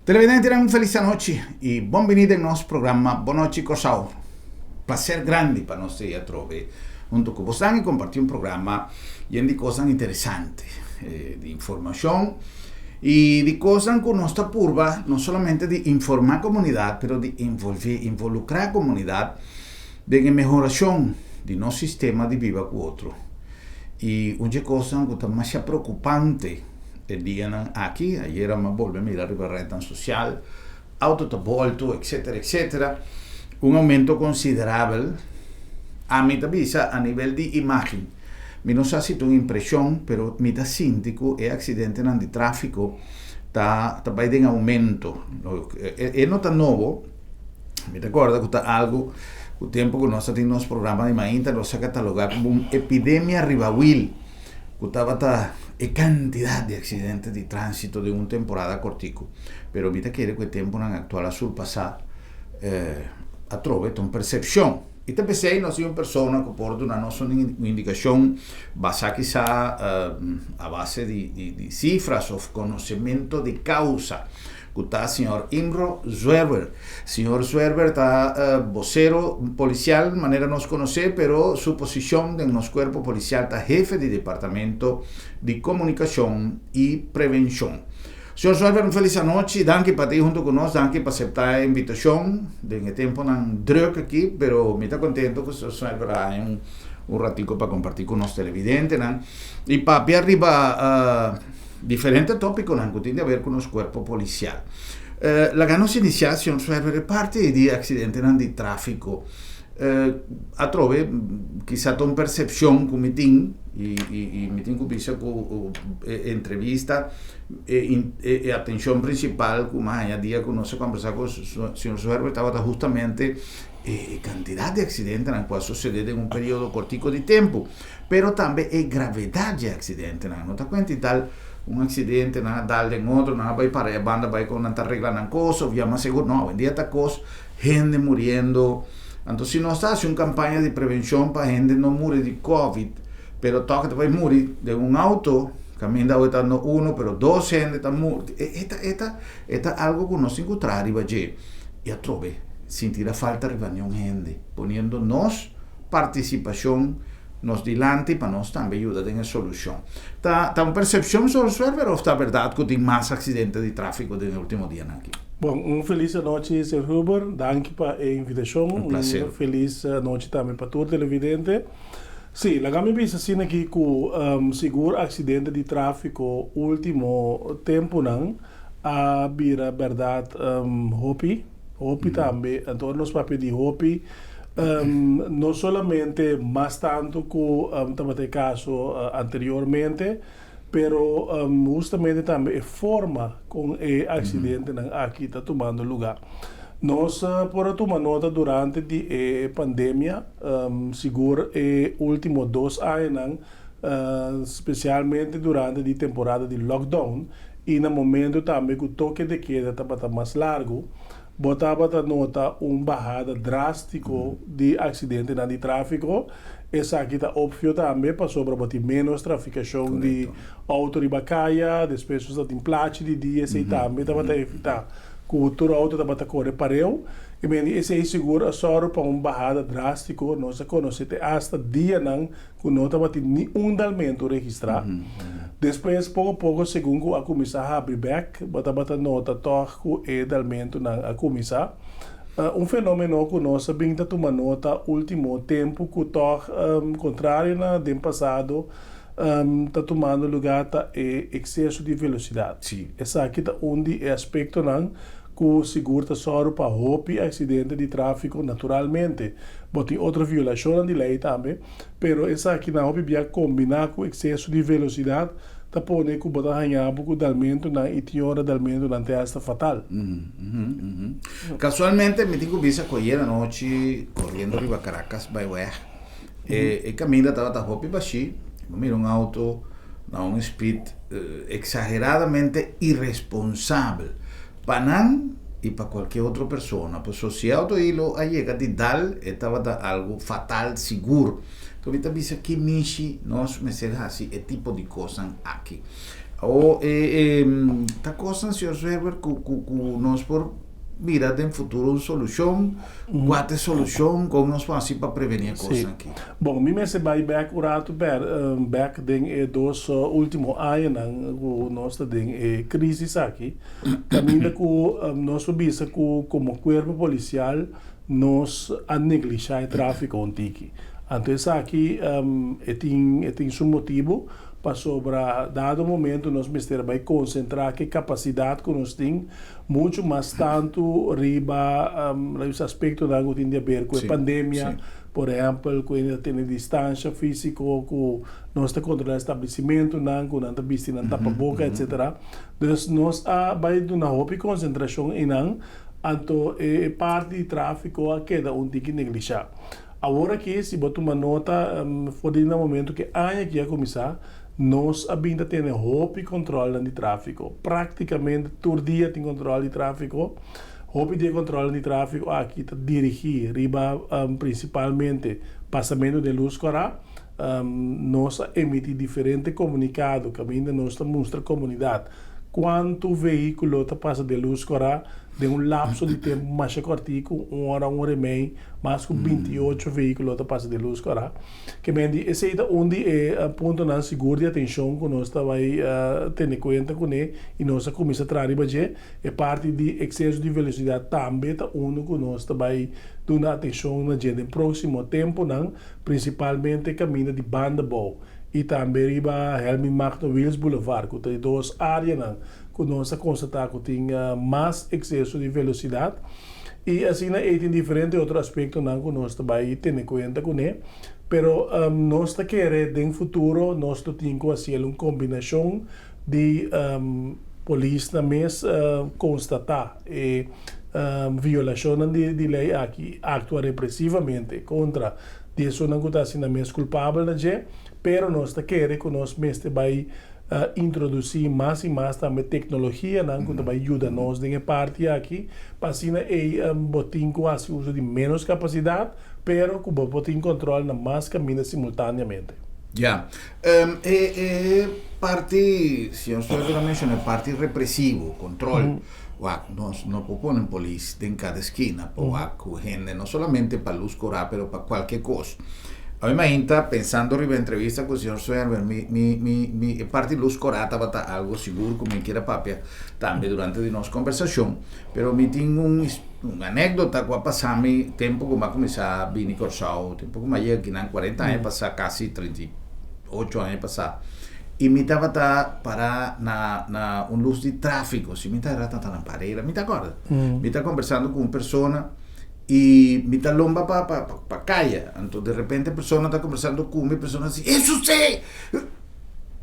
Televidentenan un felis anochi y bon bini den nos programa Bon Nochi Kòrsou. Placer grandi pa nos ta atrobe hunto cu bosnan y comparti un programa yen di cosnan interesante, di informacion y di cosnan cu nos ta purba no solamente di informa comunidad pero di envolve, involucra comunidad den e mehoracion di nos sistema di biba cu otro. Y un dje cosnan cu ta masha preocupante E dianan aki, ayera mi a bolbe mira riba rednan sosial, auto ta bolto, etcetera, etcetera. Un aumento considerabel, ami ta bisa a nivel di imagen. Mi no sa si ta un impresion, pero mi ta sinti cu e accidentenan di trafico ta ta bay den aumento. E no ta nobo, mi ta corda cu ta algo cu tempo cu nos ta tin nos programa di mainta nos a cataloga como un epidemia riba wiel. ku tabata e kantidat di aksidente di tránsito den un temporada kortiku. Pero mi ta kere ku e tempunan aktual a surpasá atrobe ta un persepshon. I ta p'esei nos tin un persona ku por duna nos un indikashon basá kisá a base di sifras òf konosementu di kousa. Ku ta señor Imro Zwerwer. Señor Zwerwer ta bosero polisial manera nos konosé, pero su posishon den nos kuerpo polisial ta hefe di departamento di komunikashon i prevenshon. Señor Zwerwer un felis anochi, danki pa ta ei hunto ku nos, danki pa aseptá e invitashon den e temponan drùk aki, pero mi ta kontento ku señor Zwerwer a haña un ratico pa kompartí ku nos televidentenan i papia riba Diferente tópikonan ku tin di haber ku nos kuerpo polisial. Laga nos inisiá, señor Zwerver, e parti di aksidentenan di tráfiko. Atrobe, kisa ta un persepshon ku mi tin i mi tin ku bisa ku e entrevista, e atenshon prinsipal ku mi a haña dia ku nos a kombersá ku señor Zwerver tabata hustamente e kantidat di aksidentenan ku a sosodé den un periodo kortiko di tempu. Pero tambe e gravedad dje accidentenan. No ta cuenta y tal un accidente nan a dal den otro, nan a bay para e banda bay con nan ta regla nan cos of yama seguro. No, awendia ta cos hende muriendo. Anto si nos ta haci un campaña di prevencion pa hende no muri di covid, pero toch ta bay muri den un auto, caminda awe ta no uno pero dos hende ta muri. E ta e ta e ta algo cu nos tin cu traha riba dje y atrobe sin tira falta riba niun hende, poniendo nos partisipashon nos dilanti pa nos tambe yuda den e solushon. Ta ta un persepshon sor Zwerver of ta bèrdat ku tin mas aksidente di tráfiko den e último dianan aki? Bon, un felis anochi Sr. Huber, danki pa e invitashon. Un plaser. Un felis anochi tambe pa tur televidente. Sí, laga mi bisa asina aki ku sigur aksidente di tráfiko último tempunan a bira bèrdat hopi. Hopi tambe, anto ora nos papia di hopi, no solamente mas tantu ku tabata e kaso anteriormente, pero hustamente tambe e forma kon e aksidentenan aki ta tumando lugá. Nos por a tuma nota durante di e pandemia, sigur e último dos añanan, spesialmente durante di temporada di lockdown i na momento tambe ku toke de keda tabata mas largu, bo tabata nota un bahada drástiko di aksidentenan di tráfiko. Esaki ta opvio tambe pasobra bo tin ménos trafikashon di outo riba kaya, despues bo ta tin plachi di dia, esei tambe tabata evitá ku tur outo tabata kore pareu. I mende esei sigur a sòru pa un bahada drástiko. Nos a konosé te asta dianan ku no tabatin ni un dalmentu registrá. Despues, poko poko, segun ku a kuminsá habri bèk, bo tabata nota tòg ku e dalmentunan a kuminsá. Un fenómeno ku nos a bin ta tuma nota último tempu ku tòg, kontrario na den pasado, ta tumando lugá ta e ekseso di velosidat. Esaki ta un di e aspektonan ku sigur ta sòru pa hopi aksidente di tráfiko naturalmente. Bo tin otro violashonnan di lei tambe, pero esakinan hopi bia kombiná ku ekseso di velosidat ta pone ku bo ta haña bo ku dalmentunan i tin ora dalmentunan te asta fatal. Kasualmente mi tin ku bisa ku ayer anochi koriendo riba Caracas bai wèg e kaminda tabata hopi bashí, mi mira un auto na un speed eksageradamente iresponsabel pa nan i pa kualke otro persona. Pasobra si e auto ei lo a yega di dal e tabata algu fatal sigur. Enton mi ta bisa ki mishi nos mester hasi e tipo di kosnan aki. Awo e e ta kosnan señor Zwerver ku ku ku nos por mira den futuro un solushon, kua ta e solushon, kon nos por hasi pa preveni e kosnan aki? Bon, mi mester bai bek un ratu ber bek den e dos ultimo añanan ku nos ta den e krisis aki, kaminda ku nos por bisa ku komo kuerpo polisial nos a neglishá e tráfiko un tiki. Anto esaki e tin e tin su motibu pasobra dado momento nos mester bai konsentrá ke kapasidat ku nos tin muchu mas tantu riba riba aspektonan ku tin di aber ku e pandemia, por ehèmpel ku hende ta tene distansha físiko, ku nos ta kontrolá establesimentunan, ku nan ta bisti nan tapaboka etsetera. Dus nos a bai duna hopi konsentrashon einan, anto e parti di tráfiko a keda un tiki neglishá. Awor aki si bo tuma nota for di na momento ku e aña aki a kuminsá, nos a bin ta tene hopi kòntròlnan di tráfiko. Práktikamente tur dia tin kòntròl di tráfiko. Hopi di e kòntròlnan di tráfiko aki ta dirigí riba prinsipalmente pasamentu den lus kòrá. Nos a emití diferente komunikado kaminda nos ta mustra komunidat kuantu vehíkulo ta pasa den lus kòrá den un lapso di tempu masha kòrtiku, un ora, un ora i mei. Mas ku 28 vehíkulo ta pasa di lus kòrá. Ke men di esei ta un di e puntonan sigur di atenshon ku nos ta bai tene kuenta kuné i nos a kuminsá traha riba dje. E parti di ekseso di velosidat tambe ta unu ku nos ta bai duna atenshon na dje den próksimo tempunan, prinsipalmente kaminda di Bandabou i tambe riba Helmin Magno Wiels Boulevard ku ta e dos áreanan ku nos a konstatá ku tin mas ekseso di velosidat. I asina ei tin diferente otro aspektonan ku nos ta bai tene kuenta kuné, pero nos ta kere den futuro nos lo tin ku hasiel un kombinashon di polisnan mes konstatá e violashonnan di lei aki i aktua represivamente kontra di esunnan ku ta hasi nan mes kulpabel na dje, pero nos ta kere ku nos mester bai introdusí mas i mas tambe teknologianan ku ta bai yuda nos den e parti aki, pa asina ei bo tin ku hasi uso di ménos kapasidat, pero ku bo por tin kòntròl na mas kaminda simultáneamente. Ya. E e parti, señor Suerter a menshoná e parti represivo, kòntròl. Wak, nos no por pone polis den kada eskina pa wak ku hende, no solamente pa lus korá, pero pa kualke kos. Awe mainta, pensando riba e entrevista ku señor Zwerver, mi, mi, mi, mi, e parti lus korá tabata algo sigur ku mi kier a papia tambe durante di nos kombersashon. Pero mi tin un, un anékdota ku a pasa mi tempu ku mi a kuminsá bini Kòrsou, tempu ku mi a yega akinan kuarenta aña pasá, kasi 38 aña pasá. I mi tabata pará na, na un lus di tráfiko, si mi ta era tata na Parera, mi ta kòrda. Mi ta kombersando ku un persona. I mi ta lomba pa pa pa kaya anto de repente persona ta kombersando ku mi persona si e suse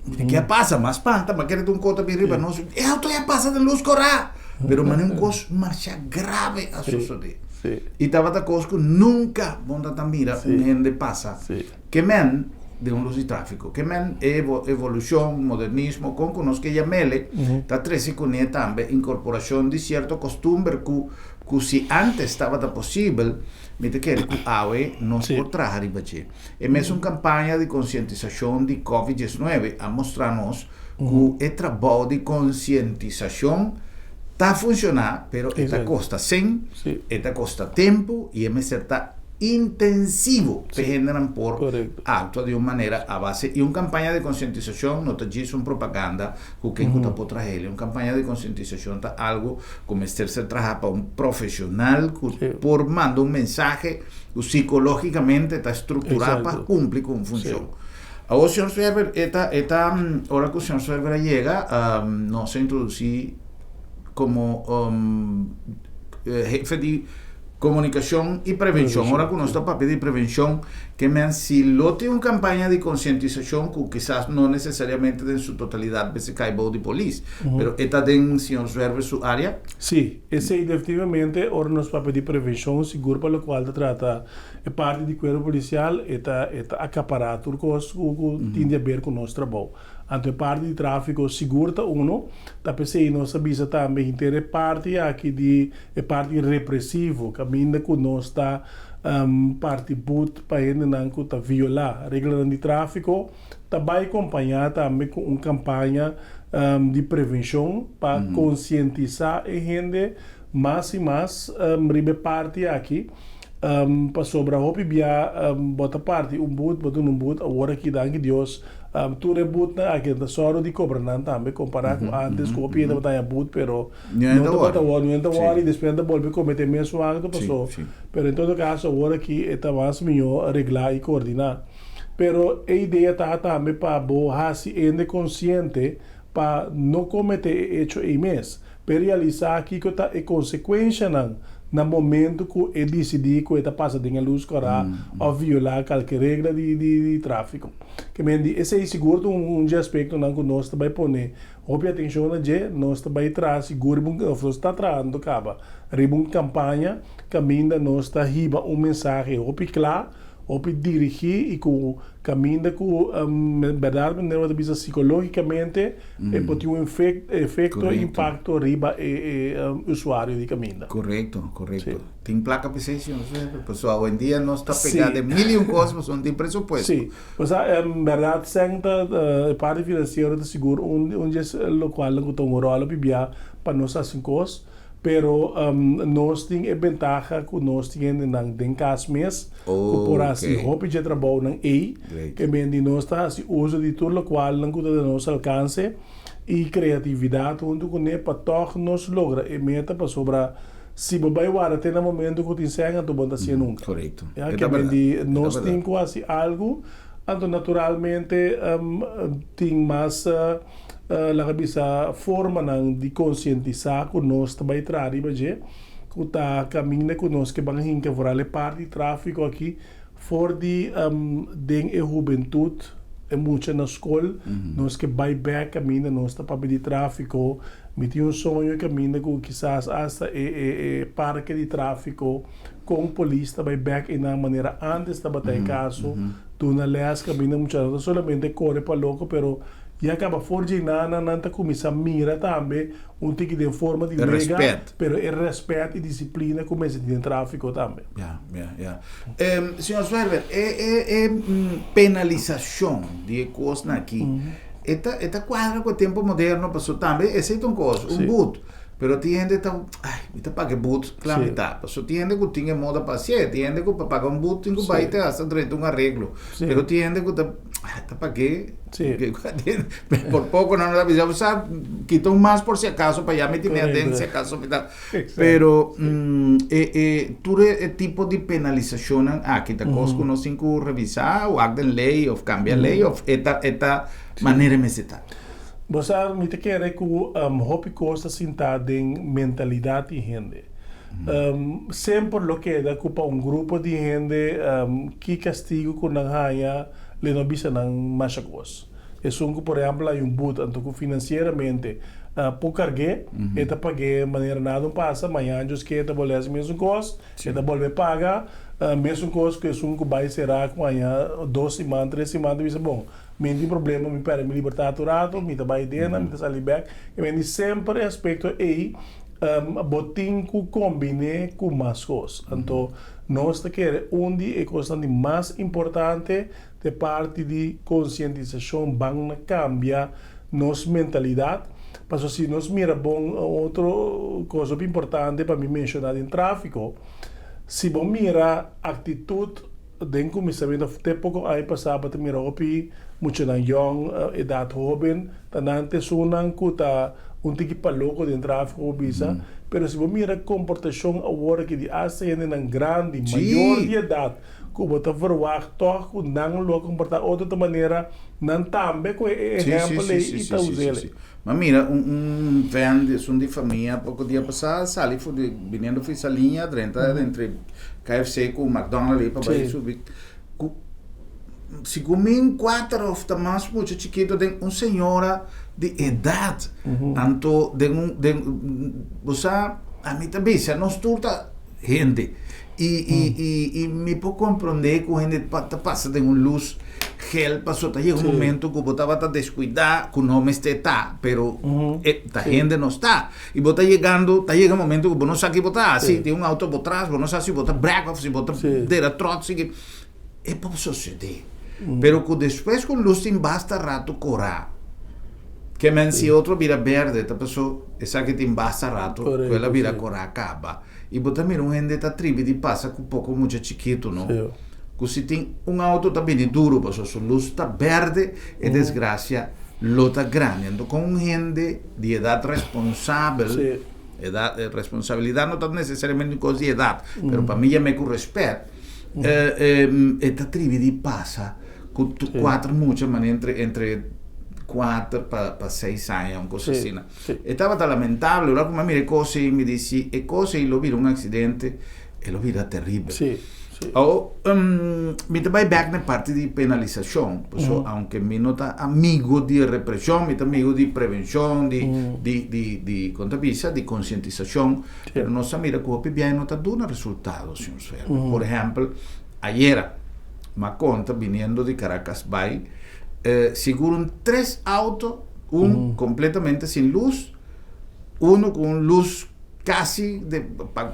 mi di ke a pasa mas spanta ma kere ta un kos ta bin riba nos e auto ya pasa den lus kora pero mane un kos masha grave a sosode i tabata kos ku nunka bo ta ta mira un hende pasa ke men den un lus di trafiko ke men e evolushon modernismo kon ku nos ke yam'ele ta trese kuné tambe inkorporashon di sierto kostumber ku Ku si antes tabata posibel, mi ta kere ku awe nos por traha riba dje. E mesun kampaña di konsientisashon di Covid 19 a mostra nos ku e trabou di konsientisashon ta funshoná, pero e ta kosta sen, e ta kosta tempu i e mester ta intensivo p'e hendenan por aktua di un manera a base. I un kampaña di konsientisashon no ta djis un propaganda ku ken ku ta por trahel. Un kampaña di konsientisashon ta algu ku mester ser trahá pa un profeshonal ku por manda un mensahe ku sikológikamente ta strukturá pa kumpli ku un funshon. Awor señor Zwerver e ta e ta ora ku señor Zwerver a yega nos a introdusí komo hefe di Komunikashon i prevenshon. Ora ku nos ta papia di prevenshon, ke men si lo tin un kampaña di konsientisashon ku kisas no nesesariamente den su totalidat mester kai bou di polis, pero e ta den señor Zwerver su área? Sí, esei definitivamente ora nos papia di prevenshon, sigur pa lokual ta trata e parti di kuerpo polisial, e ta e ta akapará tur kos ku ku tin di aber ku nos trabou. Anto e parti di tráfiko sigur ta uno, ta p'esei nos a bisa tambe henter e parti aki di E parti represivo, kaminda ku nos ta parti but pa hendenan ku ta violá reglanan di tráfiko, ta bai kompañá tambe ku un kampaña di prevenshon pa konsientisá e hende mas i mas riba e parti aki, pasobra hopi bia bo ta parti un but, bo duna un but, awor aki danki Dios tur e butnan aki nan ta sòru di kobra nan tambe kompará ku ántes ku hopi hende tabata haña but pero no tabata wòrdu, no ta wòrdu i despues nan ta bolbe kometé e mesun akto paso, pero en todo kaso awor aki e ta mas mihó reglá i koordiná. Pero e idea ta tambe pa bo hasi hende konsiente pa no kometé e echo ei mes, p'e realisá kiko ta e konsekuenshanan na momentu ku e disidí ku e ta pasa den e lus kòrá òf violá kalke regla di tráfiko. Ke men di esei sigur ta un dje aspektonan ku nos ta bai pone hopi atenshon na dje. Nos ta bai traha sigur riba un, òf nos ta trahando kaba riba un kampaña kaminda nos ta hiba un mensahe hopi kla, Hopi dirigí i ku kaminda ku bèrdat manera bo ta bisa sikológikamente e por tin un efekto i impakto riba e usuario di kaminda. Korekto, korekto. Tin plaka p'esei si no sé, pasobra awendia nos ta pegá den mil i un kos pasobra no tin presupuesto. Sí, osea en bèrdat sèn ta e parti finansiero ta sigur un dje lokualnan ku ta un ròl hopi bia pa nos hasi kos. Pero nos tin e bentaha ku nos tin hendenan den kas mes ku por hasi hopi dje trabounan ei. Ke men di nos ta hasi uso di tur lokualnan ku ta den nos alkanse i kreatividat huntu kuné pa tòg nos logra e meta pasobra si bo bai warda te na momento ku tin sèn anto bo no ta hasié nunka. Ya, ke men di nos tin ku hasi algu anto naturalmente tin mas. Laga bisa formanan di konsientisá ku nos ta bai traha riba dje, ku ta kaminda ku nos ke ban hinka foral e parti di tráfiko aki for di den e hubentut, e mucha na skol, nos ke bai bèk kaminda nos ta papia di tráfiko. Mi tin un soño kaminda ku kisas asta e e parke di tráfiko kon polis ta bai bèk einan manera ántes tabata e kaso, duna lès kaminda mucha no ta solamente kore pa loko pero Ya kaba for dje nana nan ta kuminsá mira tambe un tiki den forma di wega, pero e rèspèt i disiplina ku mester tin den tráfiko tambe. Ya, ya, ya. Señor Zwerver, e e e penalisashon di e kosnan aki, e ta e ta kuadra ku e tempu moderno? Pasobra tambe esei ta un kos, un but, pero tin hende ta, ai, mi ta paga e but, kla mi ta. Pasobra tin hende ku tin e moda pa hasié, tin hende ku pa paga un but tin ku bai te hasta drenta un areglo, pero tin hende ku ta, ta pag'é. Sí. Por poco no nos avisa, sa quita un mas por si acaso pa ya mi tin aden si acaso mi ta. Pero mm, e, e, tur e, e tipo di penalisacionnan aki ta cos cu nos tin cu revisa o ak den ley of cambia ley of e ta e ta manera mester ta. Bo sa, mi ta kere ku hopi kos ta sintá den mentalidat di hende. Semper lo keda ku pa un grupo di hende ki kastigu ku nan haña Le no bisa nan masha kos. Esun ku por ehèmpel hay un but anto ku finansieramente por karg'é, e ta pag'é manera nada un pasa, mañan djos ke e ta bolbe hasi mesun kos, e ta bolbe paga mesun kos ku esun ku bai será ku haña dos siman, tres siman ta bisa bon, mi no tin problema, mi pèrdè mi libertat un rato, mi ta bai dena, mi ta sali bèk. I men di semper e aspekto ei bo tin ku kombiné ku mas kos. Anto Nos ta kere un di e kosnan di mas importante ta e parti di konsientisashon ban na kambia nos mentalidat pasobra si nos mira bon otro kos hopi importante pa mi menshoná den tráfiko si bo mira aktitut den kuminsamentu òf te poko aña pasá bo ta mira hopi muchanan yòn edat hóben ta nan ta esunnan ku ta un tiki pa loko den tráfiko bo bisa, pero si bo mira komportashon awor aki di asta hendenan grandi, mayor di edat, ku bo ta verwagt tòg ku nan lo a komportá otro ta manera, nan tambe ku e ehèmpel ei i ta us'el ei. Ma mira un un vèn di esun di famia poko dia pasá sali for di biniendo for di Saliña drenta entre KFC ku McDonald ei pa bai subi ku Segun mi cuater of ta mas mucha chikito den un señora di edad. Anto den un den bo sa a mi ta bisa nos tur ta hende y y y y mi por comprende cu hende ta pasa den un luz gel paso ta yega un momento cu bo tabata descuida cu no mester ta pero e ta hende nos ta y bo ta yegando ta yega un momento cu bo no sa ki bo ta haci tin un auto bo tras bo no sa si bo ta brek of si bo ta dera trot sigui. E por sosodé. Pero ku despues ku lus tin basta ratu korá, Ke men si otro bira berde ta paso esaki tin basta rato ku el a bira kora kaba. I bo ta mira un hende ta tribi di pasa ku poko mucha chikitu no. Ku si tin un auto ta bini duru paso su lus ta berde e desgracia lo ta grandi. Anto kon un hende di edat responsabel, edat responsabilidat no ta nesesariamente un kos di edat, pero pa mi yam'é ku respet, e ta tribi di pasa ku kuater mucha manera entre entre kuater pa pa seis aña un kos asina. E tabata lamentable ora ku mi a mira e kos ei mi di si e kos ei lo bira un aksidente e lo bira teribel. Awor mi ta bai bek na e parti di penalisashon pasobra aunke mi no ta amigo di represhon mi ta amigo di prevenshon di di di di kon ta bisa di konsientisashon pero nos a mira ku hopi biaha no ta duna resultado señor Sferber. Por ehèmpel ayera mi a konta biniendo di Caracas bai sigur un tres auto un completamente sin luz, uno cu un luz casi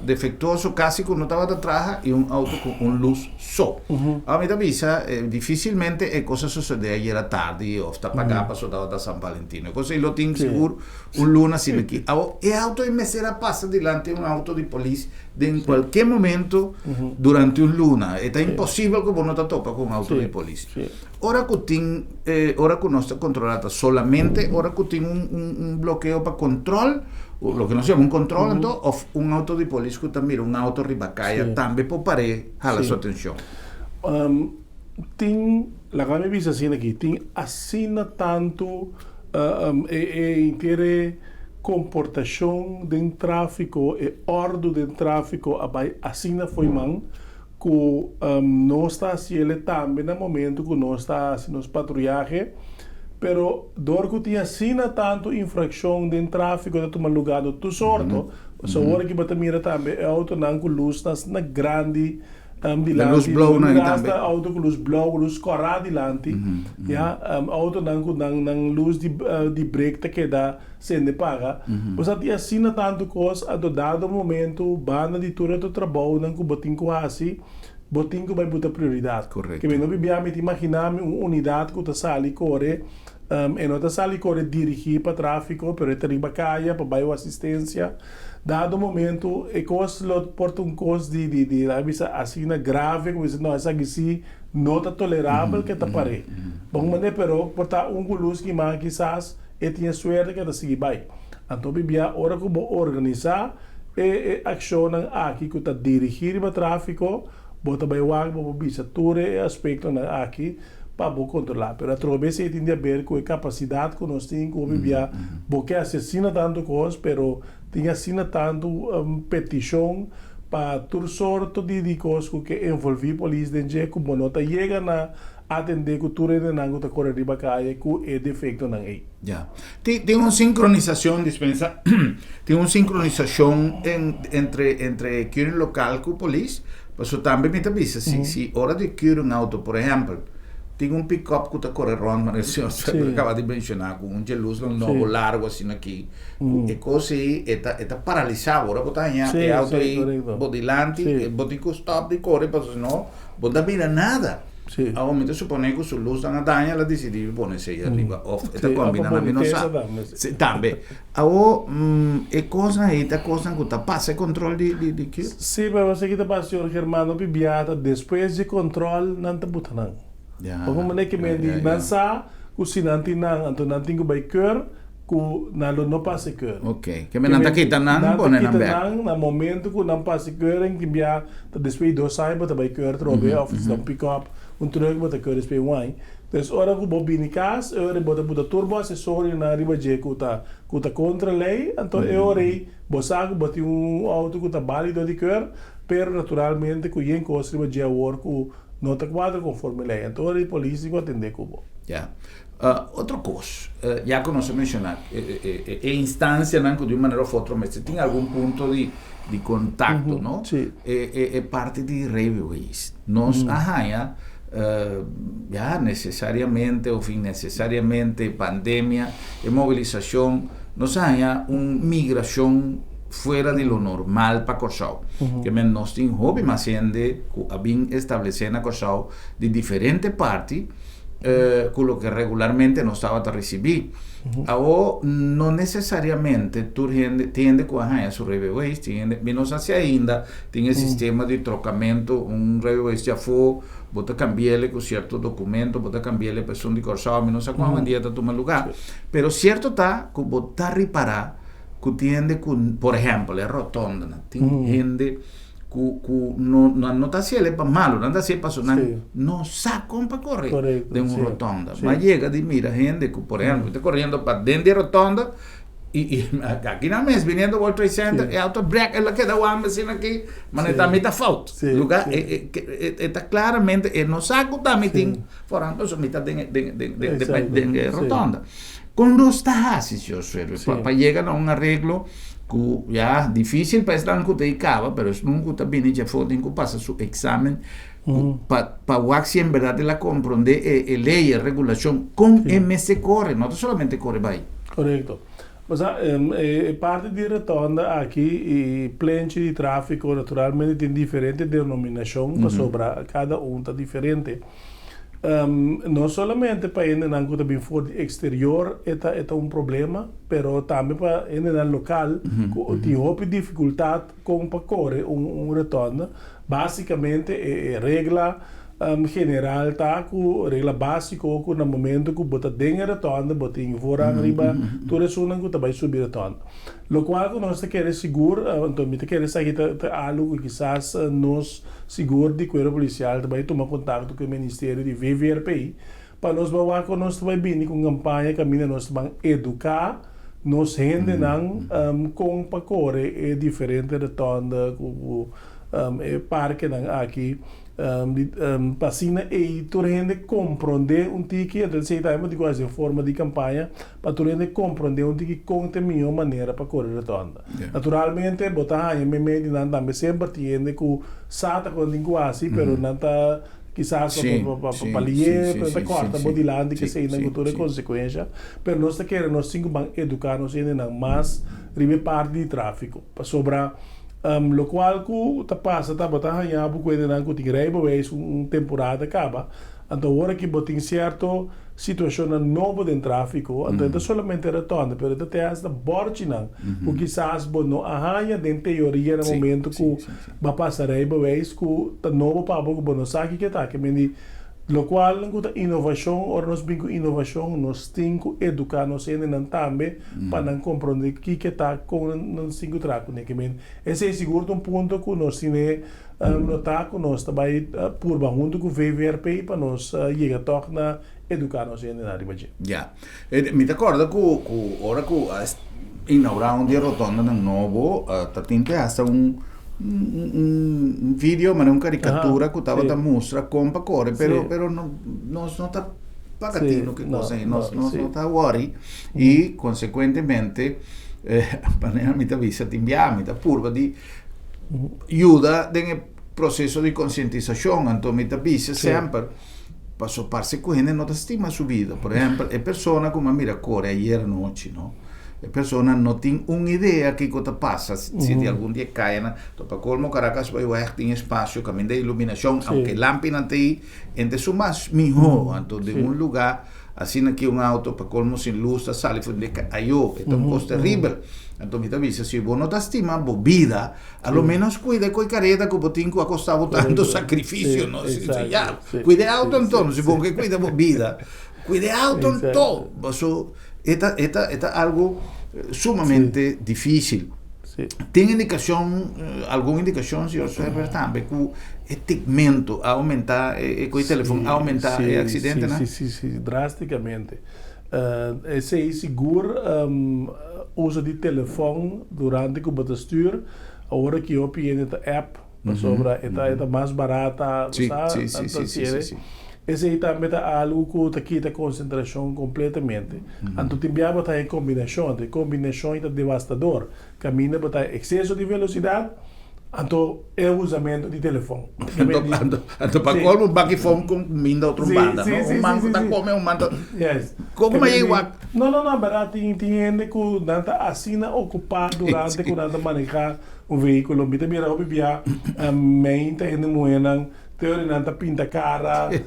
defectuoso, casi cu no tabata traha y un auto cu un luz so. Awor mi ta bisa dificilmente e cos a sucede ayera tardi of ta paga pasobra tabata San Valentino. E cos ey lo tin sigur un luna asina aki. Awor e auto ey mester a pasa dilanti un auto di polis den cualkier momento durante un luna. E ta imposibel cu bo no ta topa cu un auto di polis. Ora ku tin ora ku nos ta kontrolá ta solamente ora ku tin un un blokeo pa kontrol, loke nos yama un kontrol anto, òf un outo di polis ku ta mira un outo riba kaya tambe por par'é hala su atenshon? Tin, laga mi bisa asina aki, tin asina tantu e e henter e komportashon den tráfiko, e òrdu den tráfiko a bai asina fo'i man ku nos ta hasiel tambe na momento ku nos ta hasi nos patruyahe, pero dor ku tin asina tantu infrakshon den tráfiko ta tuma lugá do tur sorto, pasobra awor aki bo ta mira tambe e outonan ku lusnan asina grandi dilanti, bo ta mira asta outo ku lus blou, lus kòrá dilanti, ya, outonan ku nan nan lus di di brek ta keda sende paga. Bo sa tin asina tantu kos anto dado momento banda di tur otro trabounan ku bo tin ku hasi, bo tin ku bai buta prioridat. Ke mi no bibia mi ta imagina mi un unidat ku ta sali kore, e no ta sali kore dirigí pa tráfiko pero e ta riba kaya pa bai un asistensia. Dado momento e kos lo por ta un kos di di di laga bisa asina grave ku bisa no esaki si no ta tolerabel ke ta par'é. Bon manera pero por ta un ku lus kima kisas. E tin e suerte ku e ta sigui bai. Anto bibia ora ku bo organisá e e akshonnan aki ku ta dirigí riba tráfiko, bo ta bai wak bo por bisa tur e aspektonan aki pa bo kontrolá. Pero atrobe esei tin di aber ku e kapasidat ku nos tin ku hopi bia bo ke hasi asina tantu kos pero tin asina tantu petishon pa tur sorto di di kos ku ke envolví polis den dje ku bo no ta yega na Atendé ku tur hendenan ku ta kore riba kaya ku e defektonan ei. Ya. Tin tin un sinkronisashon, dispensa, tin un sinkronisashon en entre entre keuring lokal ku polis, pasobra tambe mi ta bisa si si ora di keur un auto, por ehèmpel, tin un pikòp ku ta kore rònt manera señor Sweber kaba di menshoná ku un djelusnan nobo largu asina aki, ku e kos ei e ta e ta paralisá bo, ora bo ta haña e auto ei bo dilanti bo tin ku stòp di kore pasobra si no bo no ta mira nada. Sí. Awor mi ta supone ku su lusnan a daña, el a disidí di pone esei ariba òf e ta Sí, òf kombina pa nan, mi no bonitesa sa. tambe, sí. Sí, tambe. Awor, e kosnan ei ta kosnan ku ta pasa e kontrol di di di ki? Sí, pero esaki ta pasa, señor Germán, hopi biaha ta despues di kontrol nan ta buta nan. Ya, Pasobra manera ke ya, men di ya, nan ya. sa ku si nan tin nan, anto nan tin ku bai keur ku nan lo no pasa e keur. Ok, ke men nan ta kita nan, Nan ta pone nan kita bek. nan na momento ku nan pasa e keur en tin bia ta despues di dos aña bo ta bai keur atrobe of si ta un pick up, un truck bo ta keur despues di un aña. Entonces ora ku bo bini kas e ora bo ta buta tur bo asesorionan riba dje ku ta ku ta kontra lei, anto e ora ei bo sa ku bo tin un auto ku ta balido di keur, pero naturalmente ku yen kos riba dje awor ku no ta kuadra konforme lei. Anto ora ei polis tin ku atende ku bo. Ya. Otro kos, ya ku nos a menshoná e instansianan ku di un manera òf otro mester tin algun punto di kontakto, no? E parti di reibeweis. Nos a haña ya nesesariamente òf innesesariamente pandemia, e mobilisashon, nos a haña un migrashon fuera di lo normal pa Kòrsou. Ke men nos tin hopi mas hende ku a bin establesé na Kòrsou di diferente parti. Ku loke regularmente nos tabata risibí. Awor, no nesesariamente tur hende, tin hende ku a haña su rijbewijs, tin hende, mi no sa si ainda tin e sistema di trokamentu, un rijbewijs di afó, bo ta kambi'el ku sierto dokumento, bo ta kambi'el pa esun di Kòrsou, mi no sa kon awendia ta tuma lugá. Pero sierto ta ku bo ta ripará ku tin hende ku, por ehèmpel, e ròtòndanan, tin hende ku ku no nan no ta hasiel e pa malu, nan ta hasiel pasobra nan no sa kon pa kore den un rotonda. Mi a yega di mira hende ku por ehempel ta koriendo pa den di e rotonda i i aki nan mes biniendo World Trade Center e auto brek el a keda wamba asina aki manera ta mi ta fout. Luga e e e ta klaramente e no sa ku ta mi tin foran pasobra mi ta den e den den den e rotonda. Kon nos ta hasi, señor Suerbe, pa pa yega na un areglo ku ya difísil pa esnan ku ta i kaba, pero esnan ku ta bini djafó tin ku pasa su eksamen ku pa pa wak si en bèrdat el a komprondé e e lei, e regulashon, kon e mester kore, no ta solamente kore bai. Korekto. Pasobra e parti di rotonda aki i plenchi di tráfiko naturalmente tin diferente denominashon pasobra kada un ta diferente. No solamente pa hendenan ku ta bin for di eksterior e ta e ta un problema, pero tambe pa hendenan lokal ku tin hopi difikultat kon pa kore un un retònde. Básikamente e e regla general ta ku regla básiko ku na momento ku bo ta den e retònde bo tin voorrang riba tur esunnan ku ta bai subi retònde. Lokual ku nos ta kere sigur, anto mi ta kere esaki ta ta algu ku kisas nos Sigur di Cuerpo Policial ta bay tuma contacto cu e Ministerio di VVRP pa nos bay wak con nos ta bay bini cu un campaña caminda nos ta ban educa nos hendenan con pa core e diferente rotonde cu e parkenan aki pa asina ey tur hende compronde un tiki entonces esey tambe bo tin cu haci den forma di campaña pa tur hende compronde un tiki con ta e miho manera pa core rotonde. Naturalmente bo ta haña meimei di nan tambe semper tin hende ku sa ta kon tin ku hasi pero nan ta kisas pa pa lié pero nan ta kòrta bo dilanti kesei nan ku tur e konsekuensha pero nos ta kere nos tin ku ban eduká nos hendenan mas riba e parti di tráfiko pasobra lokual ku ta pasa ta bo ta haña bo ku hendenan ku tin reibeweis un temporada kaba anto awor aki bo tin sierto Situashonnan nobo den tráfiko, anto e ta solamente rotònde, pero e ta te hasta bòrchinan ku kisas bo no a haña den teoria na momento ku bo a pasa reibeweis ku ta nobo pa bo ku bo no sa kiko ta. Ke men di lokualnan ku ta inovashon, ora nos bin ku inovashon nos tin ku eduká nos hendenan tambe pa nan komprondé kiko ta, kon nan tin ku traha kuné. Ke men esei sigur ta un punto ku nos tine Notá ku nos ta bai purba huntu ku VVRP pa nos yega tòg na eduká nos hendenan riba dje. Ya. Mi ta kòrda ku ku ora ku a inaugurá un di e rotondanan nobo ta tin te hasta un un video manera un karikatura ku tabata mustra kon pa kore pero pero nos no ta paga tinu ki kos ei nos nos no ta wòri i konsekuentemente manera mi ta bisa tin biaha mi ta purba di yuda den e proceso di concientisacion anto mi ta bisa semper paso parce cu hende no ta stima su vida por ehempel e persona cu mi a mira core ayer anochi no e persona no tin un idea kico ta pasa si di algun di e cayanan to pa colmo Caracas bay weg tin espacio caminda iluminacion aunke lampinan ta ahi ente su mas miho anto den un lugar Asina ki un auto pa colmo sin luz ta sali for di ayo, e ta un cos terribel. Anto mi ta bisa, si bo no ta stima bo bida, a lo menos cuida e coi careta cu bo tin cu a costa bo tanto sacrificio, no? Si, si, ya, cuida e auto anto, si bo ke cuida bo bida, cuida e auto anto. Paso e ta, e ta, e ta algo sumamente dificil. Tin indicacion, algun indicacion, señor Schrijver, tambe cu e tigmento a aumenta, e cu e telefon a aumenta e accidentenan? Si, si, si, drasticamente. Esey sigur, uso di telefon durante cu bo ta stuur, awor aki hopi hende ta app, pasobra e ta e ta mas barata, bo sa, tanto así. Esey tambe ta algo cu ta kita concentracion completamente. Anto tin bia bo ta e combinacion, anto e combinacion ta devastador. Caminda bo ta exceso di velocidad, anto e usamento di telefon. Anto, anto, anto pa colmo baki fon con cuminda otro banda, no? Un man cu ta come, un man ta. Yes. Como ma yei wak? No, no, no, berdad tin tin hende cu nan ta asina ocupa durante cu nan ta maneha un vehiculo. Mi ta mira hopi bia meinta hende muhernan. Te ora nan ta pinta kara den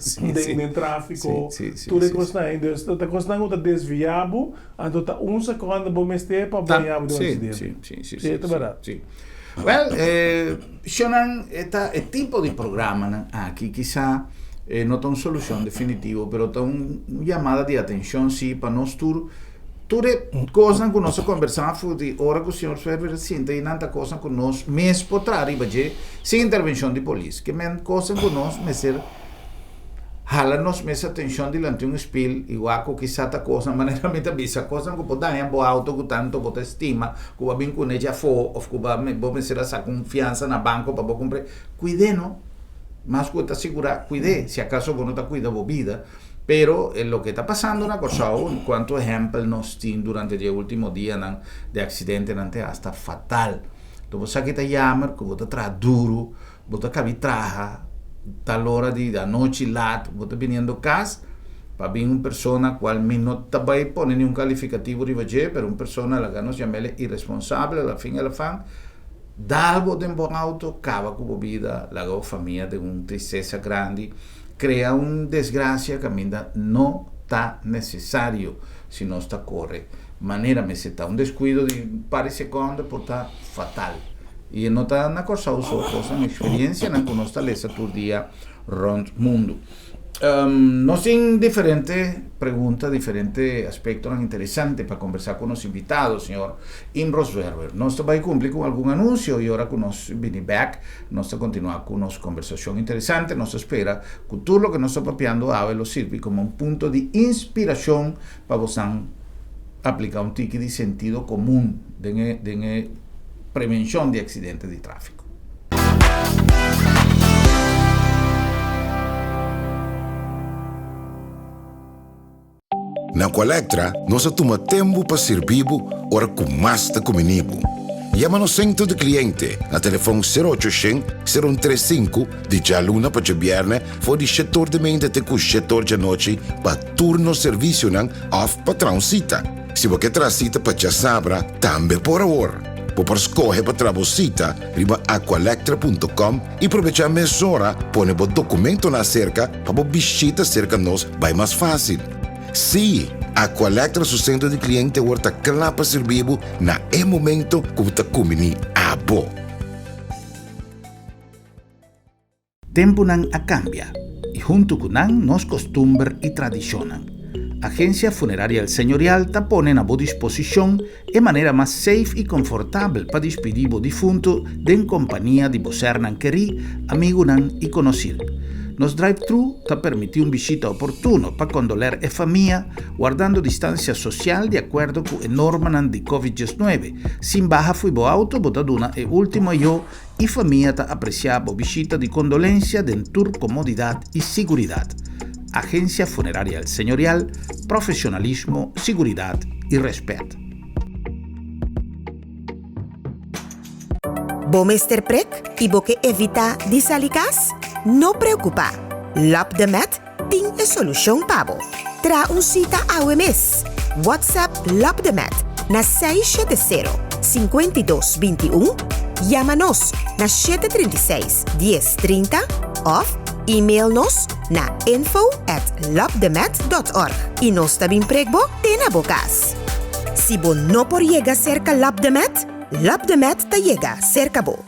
den tráfiko, tur e kosnan ei. Dus ta kosnan ku ta desviá bo, anto ta un sekonde bo mester pa bo haña bo den un aksidente. Sí, ta bèrdat. Sí. Wèl, shownan e ta e tipo di programanan aki kisá no ta un solushon definitivo, pero ta un yamada di atenshon sí pa nos tur. Tur e kosnan ku nos a kombersá for di ora ku señor Zwerver a sinta einan ta kosnan ku nos mes por traha riba dje sin intervenshon di polis. Ke men kosnan ku nos mester hala nos mes atenshon dilanti un spil i wak ku kisá ta kosnan manera mi ta bisa kosnan ku por daña bo auto ku tantu bo ta estima ku bo a bin kuné dje afó òf ku bo bo mester a saka un fiansa na banko pa bo kumpr'é. Kuid'é no. Mas ku e ta sigurá kuid'é si akaso bo no ta kuida bo bida. Pero e loke ta pasando na Kòrsou, kuantu ehèmpel nos tin durante di e último dianan di aksidentenan te asta fatal. Enton bo sa ki ta yamer ku bo ta traha duru, bo ta kabi traha tal ora di anochi lat, bo ta biniendo kas pa bin un persona kual mi no ta bai pone niun kalifikativo riba dje, pero un persona laga nos yam'el iresponsabel a la fin a la fan, dal bo den bo auto, kaba ku bo bida, laga bo famia den un tristesa grandi. Krea un desgrasia kaminda no ta nesesario si nos ta kore manera mester ta. Un deskuido di un par di sekonde por ta fatal. I e no ta na Kòrsou so, kosnan, eksperiensianan ku nos ta lesa tur dia rònt mundu. Nos tin diferente pregunta, diferente aspektonan interesante pa kombersá ku nos invitado, señor Imro Zwerwer. Nos ta bai kumpli ku algun anunsio i ora ku nos bini bèk nos ta kontinuá ku nos kombersashon interesante. Nos ta spera ku tur loke nos ta papiando awe lo sirbi komo un punto di inspirashon pa bosan apliká un tiki di sentido komun den e den e prevenshon di aksidente di tráfiko. Na Aqualectra nos a tuma tempu pa sirbi bo ora ku mas ta kumini bo. Yama nos sentro di kliente na telefòn sero ocho shen, sero un tres sinku di djaluna pa djabièrnè for di shetor di meinta te ku shetor djanochi pa tur nos servisionan òf pa traha un sita. Si bo ke traha sita pa djasabra tambe por awor. Bo por skohe pa traha bo sita riba aqualectra punto com i probechá mesora pone bo dokumentonan aserka pa bo bishita serka nos bai mas fásil. Sí, Aqualectra su sentro di kliente awor ta kla pa sirbi bo na e momento ku bo ta kumbiní abo. Tempunan a kambia i huntu ku nan nos kostumber i tradishonnan. Agensia Funeraria El Señorial ta pone na bo disposishon e manera mas safe i konfortabel pa dispidí bo difuntu den kompania di bo sernan kerí, amigunan i konosir. Nos drive-thru ta permití un bishita oportuno pa kondoler e famia, wardando distansia sosial di akuerdo ku e normanan di Covid diesnuebe. Sin baha fui bo auto bo ta duna e último ayó I famia ta apresiá bo bishita di kondolensia den tur komodidat i siguridat. Agensia Funeraria El Señorial, profesionalismo, siguridat i rèspèt. Bo mester prek i bo ke evitá di sali kas? No preokupá! Lòp de Mèt tin e solushon pa bo. Traha un sita awe mes! WhatsApp Lopdemet na 670 52 21, yama nos na 736 10 30 òf email nos na info at lopdemet dot org i nos ta bin prek bo te na bo kas. Si bo no por yega serka Lopdemet, Lopdemet ta yega serka bo.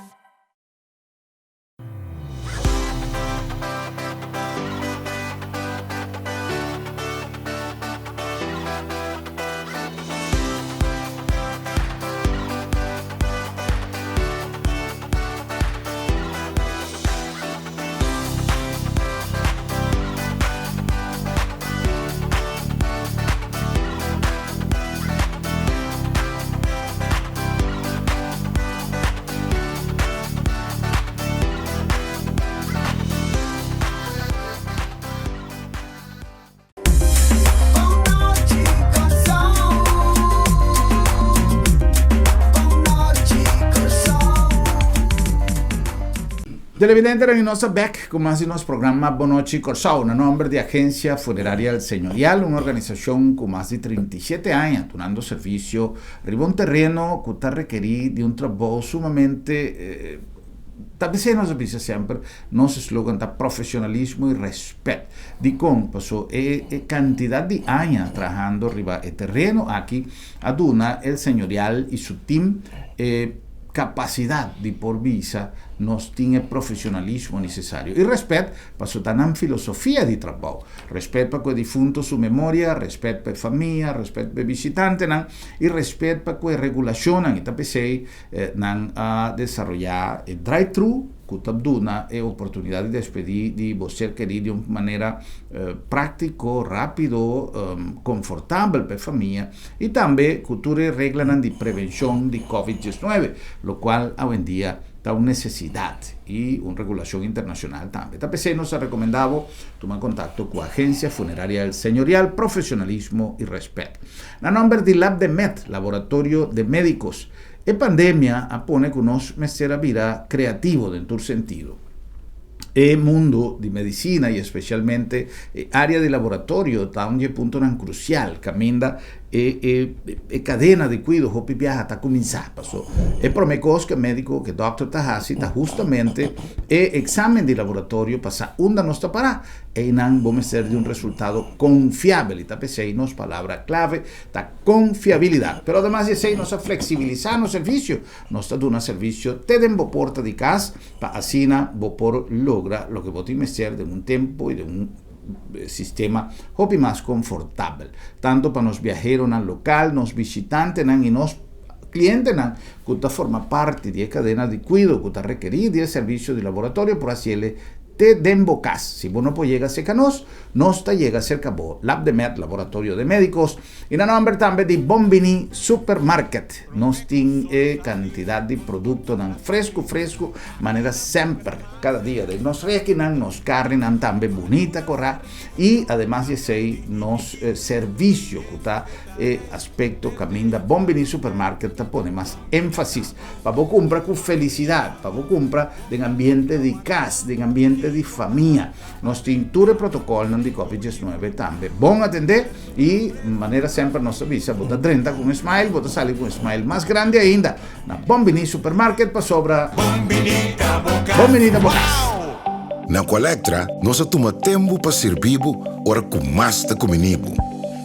Televidentenan y nos ta bek cu mas di nos programa Bon Nochi Corsou na nomber di Agencia Funeraria El Señorial, un organisacion cu mas di 37 aña dunando servicio riba un tereno cu ta rekeri di un trabou sumamente. Ta p'esei nos a bisa semper, nos slogan ta profesionalismo y respet. Dikon? Paso e e kantidat di aña trahando riba e tereno aki a duna El Señorial y su team e kapasidat di por bisa nos tin e profesionalismo nesesario y respet paso ta nan filosofia di trabou. Respet pa ku e difunto su memoria, respet pa e famia, respet pa e bishitantenan y respet pa ku e regulashonnan y ta p'esei Nan a desaroyá e drive-thru ku ta duna e oportunidat di despedí di bo ser kerí di un manera práktiko, rápido, konfortabel pa e famia i tambe ku tur e reglanan di prevenshon di Covid diesnuebe, lokual awendia ta un nesesidat i un regulashon internashonal tambe. Ta p'esei nos ta rekomendá bo tuma kontakto ku Agensia Funeraria El Señorial, profesionalismo i rèspèt. Na nòmber di Labdemed, Laboratorio de Médicos, E pandemia a pone ku nos mester a bira kreativo den tur sentido. E mundu di medisina i espesialmente e área di laboratorio ta un di e puntonan krusial kaminda e e e kadena di kuido hopi biaha ta kuminsá. Paso e promé kos ku e médiko, ku e dòkter ta hasi ta hustamente e eksamen di laboratorio pa sa unda nos ta pará. Einan bo mester di un resultado konfiabel i ta p'esei nos palabra klave ta konfiabilidat. Pero ademas di esei nos a fleksibilisá nos servisio. Nos ta duna servisio te den bo porta di kas pa asina bo por logra loke bo tin mester den un tempu i den un sistema hopi mas konfortabel. Tantu pa nos biaheronan lokal, nos bishitantenan i nos klientenan ku ta forma parti di e kadena di kuido ku ta rekerí di e servisio di laboratorio por hasiel Te den bo kas. Si bo no por yega serka nos, nos ta yega serka bo. Labdemed, Laboratorio de Médicos, i na nòmber tambe di Bon Bini Supermarket. Nos tin e kantidat di produktonan fresku fresku manera semper kada dia den nos rekinan, nos karninan tambe bunita korá i ademas di esei nos servisio ku ta e aspekto kaminda Bon Bini Supermarket ta pone mas énfasis pa bo kumpra ku felisidat, pa bo kumpra den ambiente di kas, den ambiente di famia. Nos tin tur e protokòlnan di Covid diesnuebe tambe bon atendé i manera semper nos ta bisa bo ta drenta ku un smile, bo ta sali ku un smile mas grandi ainda na Bon Bini Supermarket pasobra Bon Bini ta bo kas! Na Aqualectra nos a tuma tempu pa sirbi bo ora ku mas ta kumini bo.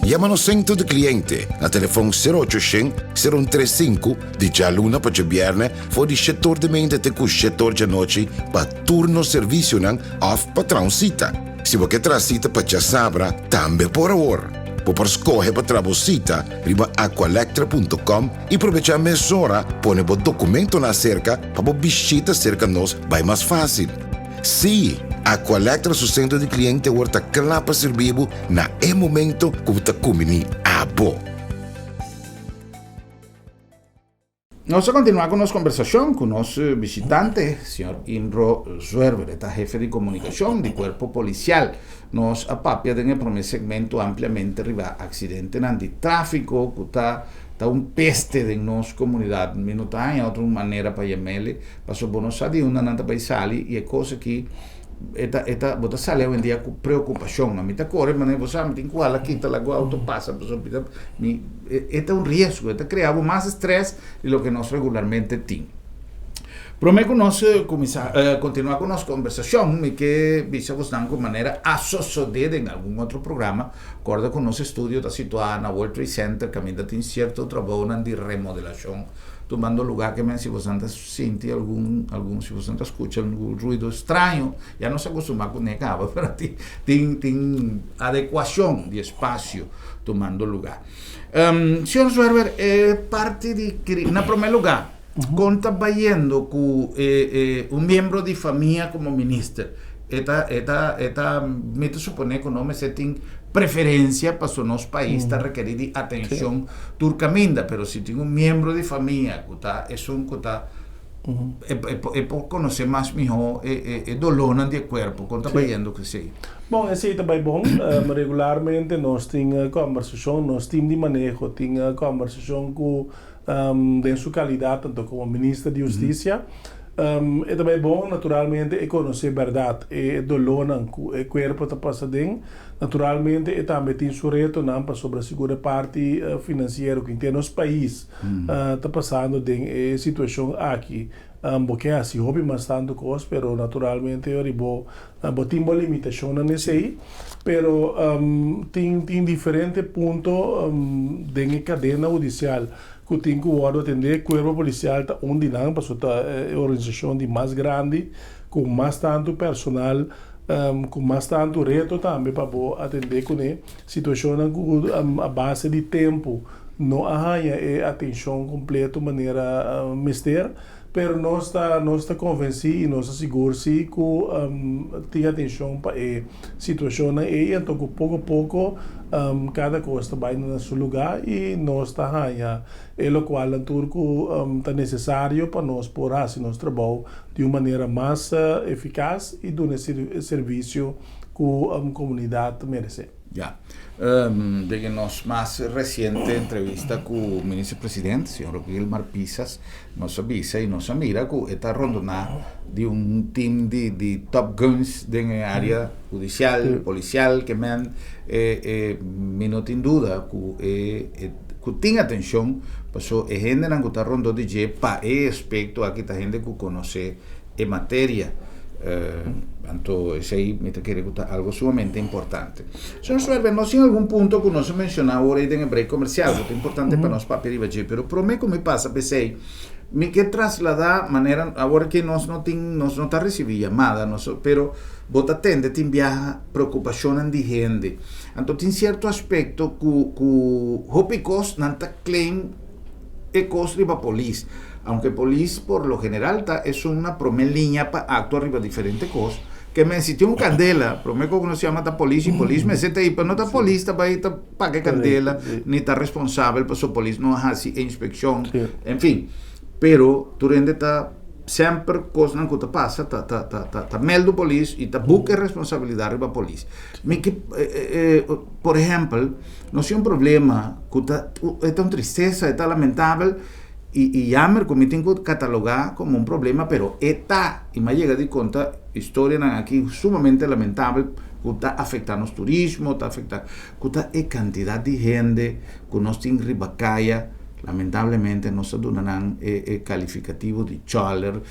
Yama nos sentro di kliente na telefòn sero ocho shen, sero un tres sinku di djaluna pa djabièrnè for di shetor di meinta te ku shetor djanochi pa tur nos servisionan òf pa traha un sita. Si bo ke traha sita pa djasabra, tambe por awor. Bo por skohe pa traha bo sita riba aqualectra punto com i probechá mesora pone bo dokumentonan aserka pa bo bishita serka nos bai mas fásil. Sí, Aqualectra su sentro di kliente awor ta kla pa sirbi bo na e momento ku bo ta kumbiní abo. Nos ta kontinuá ku nos kombersashon ku nos bishitante, señor Inro Zwerver, e ta hefe di komunikashon di Kuerpo Polisial. Nos a papia den e promé segmento ampliamente riba aksidentenan di tráfiko ku ta ta un peste den nos komunidat. Mi no ta haña otro manera pa yam'el, pasobra bo no sa di unda nan ta bai sali i e kos aki E ta, e ta, bo ta sali awendia ku preokupashon. Mi ta kore manera bo sa mi tin ku hala kita laga outo pasa pasobra mi ta, mi, e ta un riesgo, e ta krea bo mas strès di loke nos regularmente tin. Promé ku nos kuminsá, kontinuá ku nos kombersashon, mi ke bisa bosnan ku manera a sosodé den algun otro programa, kòrda ku nos estudio ta situá na World Trade Center kaminda tin sierto trabounan di remodelashon tumando lugá ke men si bosnan ta Sinti algun, algun, si boso ta scucha algun ruido straño, ya nos a acostumá cu ne caba, pero tin, tin, tin adecuacion di espacio tumando lugar. Um, señor Zwerver, e parti di, na primer lugar, con ta bayendo cu e, e, un miembro di famia como minister? E ta, e ta, e ta, mi ta supone cu no mester tin preferencia paso nos pais ta rekeri di atencion tur caminda, pero si tin un miembro di famia cu ta esun cu ta e por conoce mas miho e dolornan di e cuerpo, con ta bayendo cu esey? Bon, esey ta bay bon. Regularmente nos tin combersacion, nos team di maneho tin combersacion cu den su calidad tanto como Minister di Husticia. E ta bay bon, naturalmente e conoce berdad e dolornan cu e cuerpo ta pasa den. Naturalmente e tambe tin su retonan pasobra sigur e parti financiero cu henter nos pais ta pasando den e situacion aki. Bo ke hasi hopi mas tantu kos, pero naturalmente ora bo bo tin bo limitashonnan esei. Pero tin tin diferente punto den e kadena hudisial ku tin ku wòrdu atendé. Kuerpo Polisial ta un di nan, pasobra ta e organisashon di mas grandi ku mas tantu personal, ku mas tantu reto tambe pa bo atendé kuné. Situashonnan ku a base di tempu no a haña e atenshon kompleto manera mester, pero nos ta nos ta konvensí i nos ta sigur sí ku tin atenshon pa e situashonnan ei, anto ku poko poko kada kos ta bai na su lugá i nos ta haña e lokualnan tur ku ta nesesario pa nos por hasi nos trabou di un manera mas efikas i duna e servisio ku komunidat meresé. Ya. Den nos mas resiente entrevista ku Minister President, señor Gilmar Pisas, nos a bisa i nos a mira ku e ta rondoná di un team di di top guns den e área hudisial, polisial, ke men mi no tin duda ku e ku tin atenshon paso e hendenan ku ta rondó di dje pa e aspekto aki ta hende ku konosé e materia. Anto esei mi ta kere ku ta algo sumamente importante. Señor Suerbe, nos tin algun punto ku nos a menshoná awor ei den e break komersial ku ta importante pa nos papia riba dje, pero promé ku mi pasa pa esei, mi ke trasladá manera awor ke nos no tin, nos no ta risibí yamada, nos, pero bo ta tende tin biaha preokupashonnan di hende. Anto tin sierto aspekto ku ku hopi kos nan ta claim e kos riba polis. Aunke polis por lo general ta esun na prome liña pa actua riba diferente kos, ke men si tin un kandela, prome ku nos yama ta polis y polis mester ta ei, pero no ta polis ta bai ta paga e kandela ni ta responsabel pasobra polis no a hasi e inspekshon, en fin. Pero tur hende ta semper kosnan ku ta pasa ta ta ta ta meldu polis y ta buka e responsabilidat riba polis. Mi ke por ehempel nos tin un problema ku ta e ta un tristesa, e ta lamentabel y y jammer ku mi tin ku kataloga komo un problema pero e ta y mi a yega di konta historianan aki sumamente lamentabel ku ta afekta nos turismo, ta afekta ku ta e kantidat di hende ku nos tin riba kaya lamentablemente nos ta duna nan e e kalifikativo di chòler,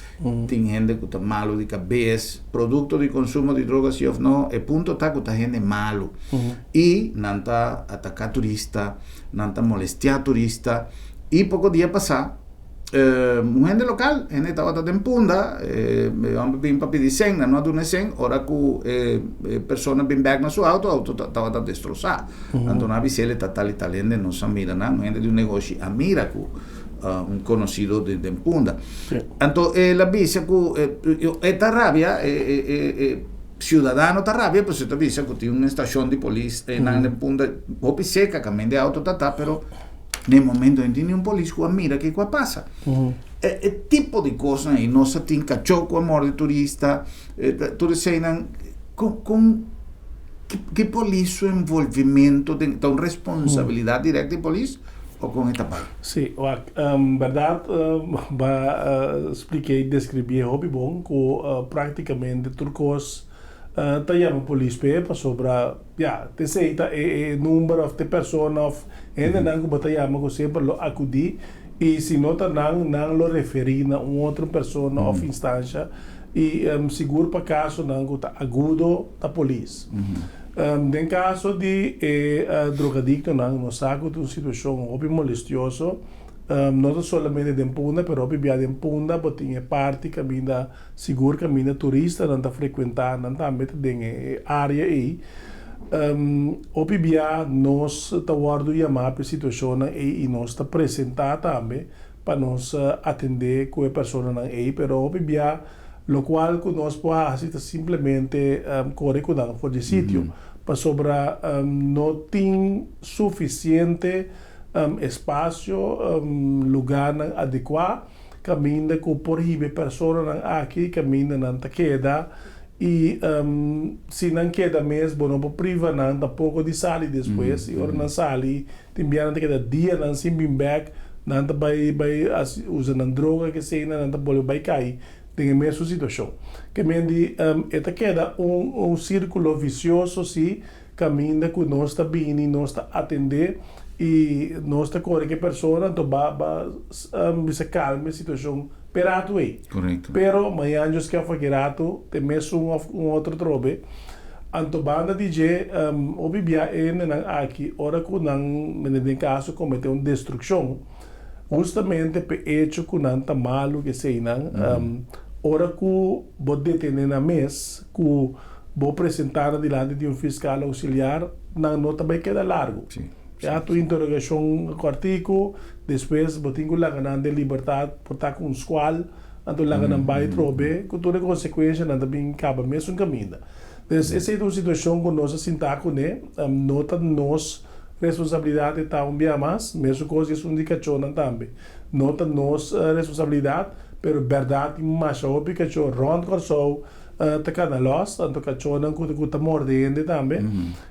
tin hende ku ta malu di kabes, produkto di konsumo di droga si òf no, e punto ta ku ta hende malu i nan ta ataká turista, nan ta molestiá turista i poko dia pasá un hende lokal, hende tabata den Punda, e hòmber bin pa pidi sèn, nan no a duna e sèn, ora ku e persona bin bèk na su outo, outo tabata destrosá, anto nan a bis'é ta tal i tal hende, nos a mira nan, un hende di un negoshi a mira ku un konosido den Punda. Anto el a bisa ku e ta rabia, e siudadano ta rabia pasobra e ta bisa ku tin un estashon di polis einan den Punda hopi seka kaminda e outo ta ta pero na e momento no tin niun polis ku a mira kiko a pasa. E tipo di kosnan ei nos a tin kachó ku a morde turista tur eseinan kon kon ki polis su envolvimento den ta un responsabilidat dirèkt di polis o kon e ta bai? Sí, wak, bèrdat bo a spliká i deskribié hopi bon ku práktikamente tur kos ta yama polis p'e pasobra ya, t'esei ta e number òf t'e persona òf hendenan ku bo ta yama ku semper lo akudí i si no ta nan, nan lo referí na un otro persona òf instansha i sigur pa kasonan ku ta agudo ta polis. Den kaso di e drogadiktonan nos sa ku ta un situashon hopi molestioso, no ta solamente den Punda pero hopi bia den Punda bo tin e parti kaminda sigur kaminda turistanan ta frekuentá nan tambe ta den e área ei. Hopi bia nos ta wòrdu yamá pa e situashonnan ei i nos ta presentá tambe pa nos atendé ku e personanan ei pero hopi bia Lokual ku nos por hasi ta simplemente kore ku nan for di sitio, pasobra no tin sufisiente espasio, lugánan adekuá kaminda ku por hiba e personanan aki kaminda nan ta keda i si nan keda mes bo no por priva nan tampoko di sali despues i ora nan sali tin bia nan ta keda dianan sin bin bèk, nan ta bai bai usa nan droga keseinan nan ta bolbe bai kai den e mesun situashon. Ke men di e ta keda un un sirkulo visioso si kaminda ku nos ta bini nos ta atendé I nos ta kore ku e persona, anto ba ba bisa kalma e situashon p'e ratu ei. Pero mañan Dios ke òf aki ratu ta e mesun òf un otro trobe. Anto banda di dje hopi bia e hendenan aki ora ku nan mende den kaso kometé un destrukshon, hustamente p'e echo ku nan ta malu ku eseinan, ora ku bo detené nan mes ku bo presentá nan dilanti di un fiskal ousiliar, nan no ta bai keda largu. Ya tu interogashon kòrtiku, despues bo tin ku laga nan den libertat por ta ku un skual, anto laga nan bai trobe, ku tur e konsekuenshanan ta bin kaba mesun kaminda. Des esei ta un situashon ku nos a sintá kuné, no ta nos responsabilidat e ta un bia mas, mesun kos di esun di kachónan tambe. No ta nos responsabilidat, pero bèrdat tin masha hopi kachó rònt Kòrsou ta kana lòs, anto kachónan ku ta morde hende tambe.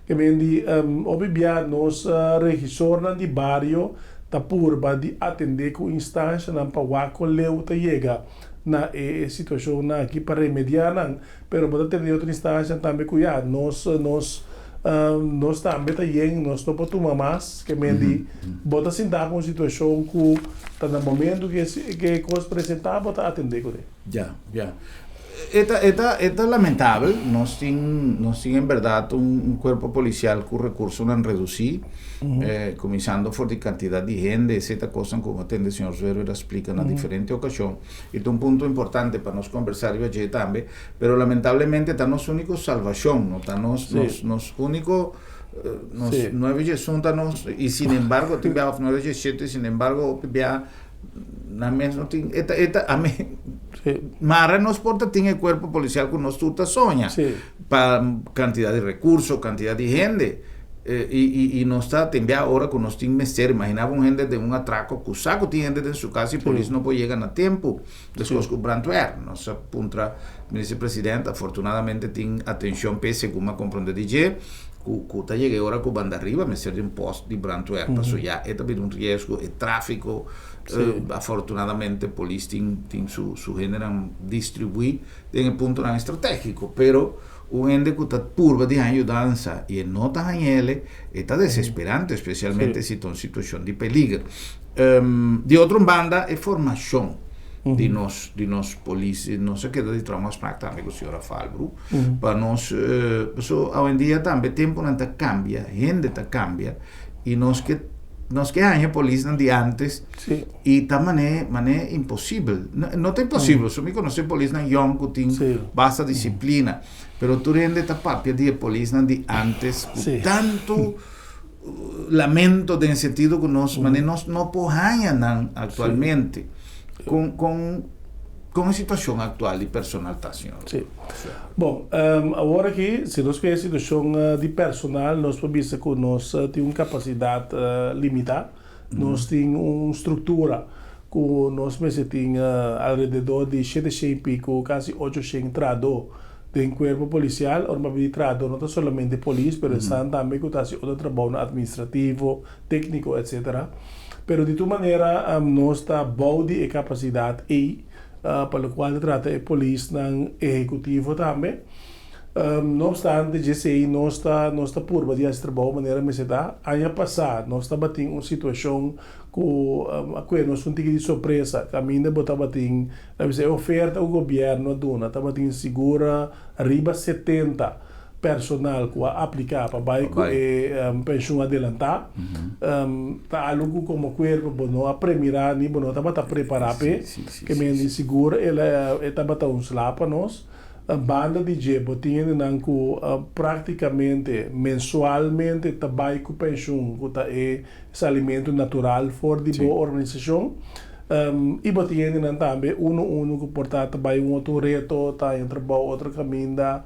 Ke men di hopi bia nos regisornan di bario ta purba di atendé ku instanshanan pa wak kon leu ta yega na e situashonnan aki pa remediá nan, pero bo ta tende otro instanshanan tambe ku ya nos nos nos tambe ta yen, nos no por tuma mas. Ke men di bo ta sinta ku un situashon ku ta na momentu ku e kos presentá bo ta atendé kuné. Ya, ya. E ta, e ta, e ta lamentabel. Nos tin, nos tin en berdad un, un cuerpo policial cu recursonan reducí, eh, cuminsando for di cantidad di hende, esey ta cosnan cu a tende señor Zwerwer a splica na diferente ocasion y ta un punto importante pa nos conversa riba dje tambe, pero lamentablemente ta nos unico salvacion, no ta nos, nos, nos unico, nos nueve djesun ta nos, y sin embargo tin bia of nueve djeshete, sin embargo hopi bia Nan mes no tin, e ta, e ta, ami, mara nos por ta tin e cuerpo policial cu nos tur ta soña. Pa cantidad di recurso, cantidad di hende. Y, y, y nos ta tin bia ora cu nos tin mester. Imagina bo un hende den un atraco cu sa cu tin hende den su casa y polis no por yega na tempo. Descos cu brandweer. Nos a puntra minister president, afortunadamente tin atencion p'e segun m'a comprende di dje, cu cu ta yega e ora cu banda riba mester di un post di brandweer paso ya e ta bira un riesgo e trafico afortunadamente polis tin tin su su hendenan distribui den e puntonan estrategico pero un hende cu ta purba di haña yudansa y e no ta hañele e ta desesperante especialmente si ta un situacion di peliger di otro banda e formacion di nos di nos polis nos a keda di traha un afspraak tambe cu señora Falbru Pa nos, paso awendia tambe temponan ta cambia, hende ta cambia y nos ke nos ke haña polisnan di antes y ta mane mane imposibel. No, no ta imposibel, so mi conoce polisnan yong cu tin basta disciplina, pero tur hende ta papia di e polisnan di antes cu tanto lamento den sentido cu nos mane nos no por haña nan actualmente. Con con con e situacion actual di personal ta, señor? Sí. Bon, awor aki si nos kere situacion di personal nos por bisa cu nos tin un capacidad limita. Nos tin un structura cu nos mester tin alrededor di shete shen y pico, casi ocho shen trahador den cuerpo policial. Ora mi papia di trahador no ta solamente polis, pero esnan tambe cu ta haci otro trabounan administrativo, tecnico, etcetera. Pero di tur manera nos ta bou di e capacidad ey pa locual ta trata e polisnan ehecutivo tambe. No obstante djesey nos ta nos ta purba di haci trabou manera mester ta. Aña pasa nos tabatin un situacion cu a cue nos un tiki di sorpresa caminda bo tabatin ta bisa e oferta cu gobierno a duna tabatin sigur riba 70 personal cu a aplica pa bay cu e pensioen adelanta. Ta algo cu como cuerpo bo no a premira ni bo no tabata prepara p'e. Ke mende sigur el a e tabata un sla pa nos. Banda di dje bo tin hendenan ku praktikamente mensualmente ta bai ku penshun ku ta e salimentu natural for di bo organisashon. I bo tin hendenan tambe unu unu ku por ta ta bai un otro reto, ta haña trabou otro kaminda,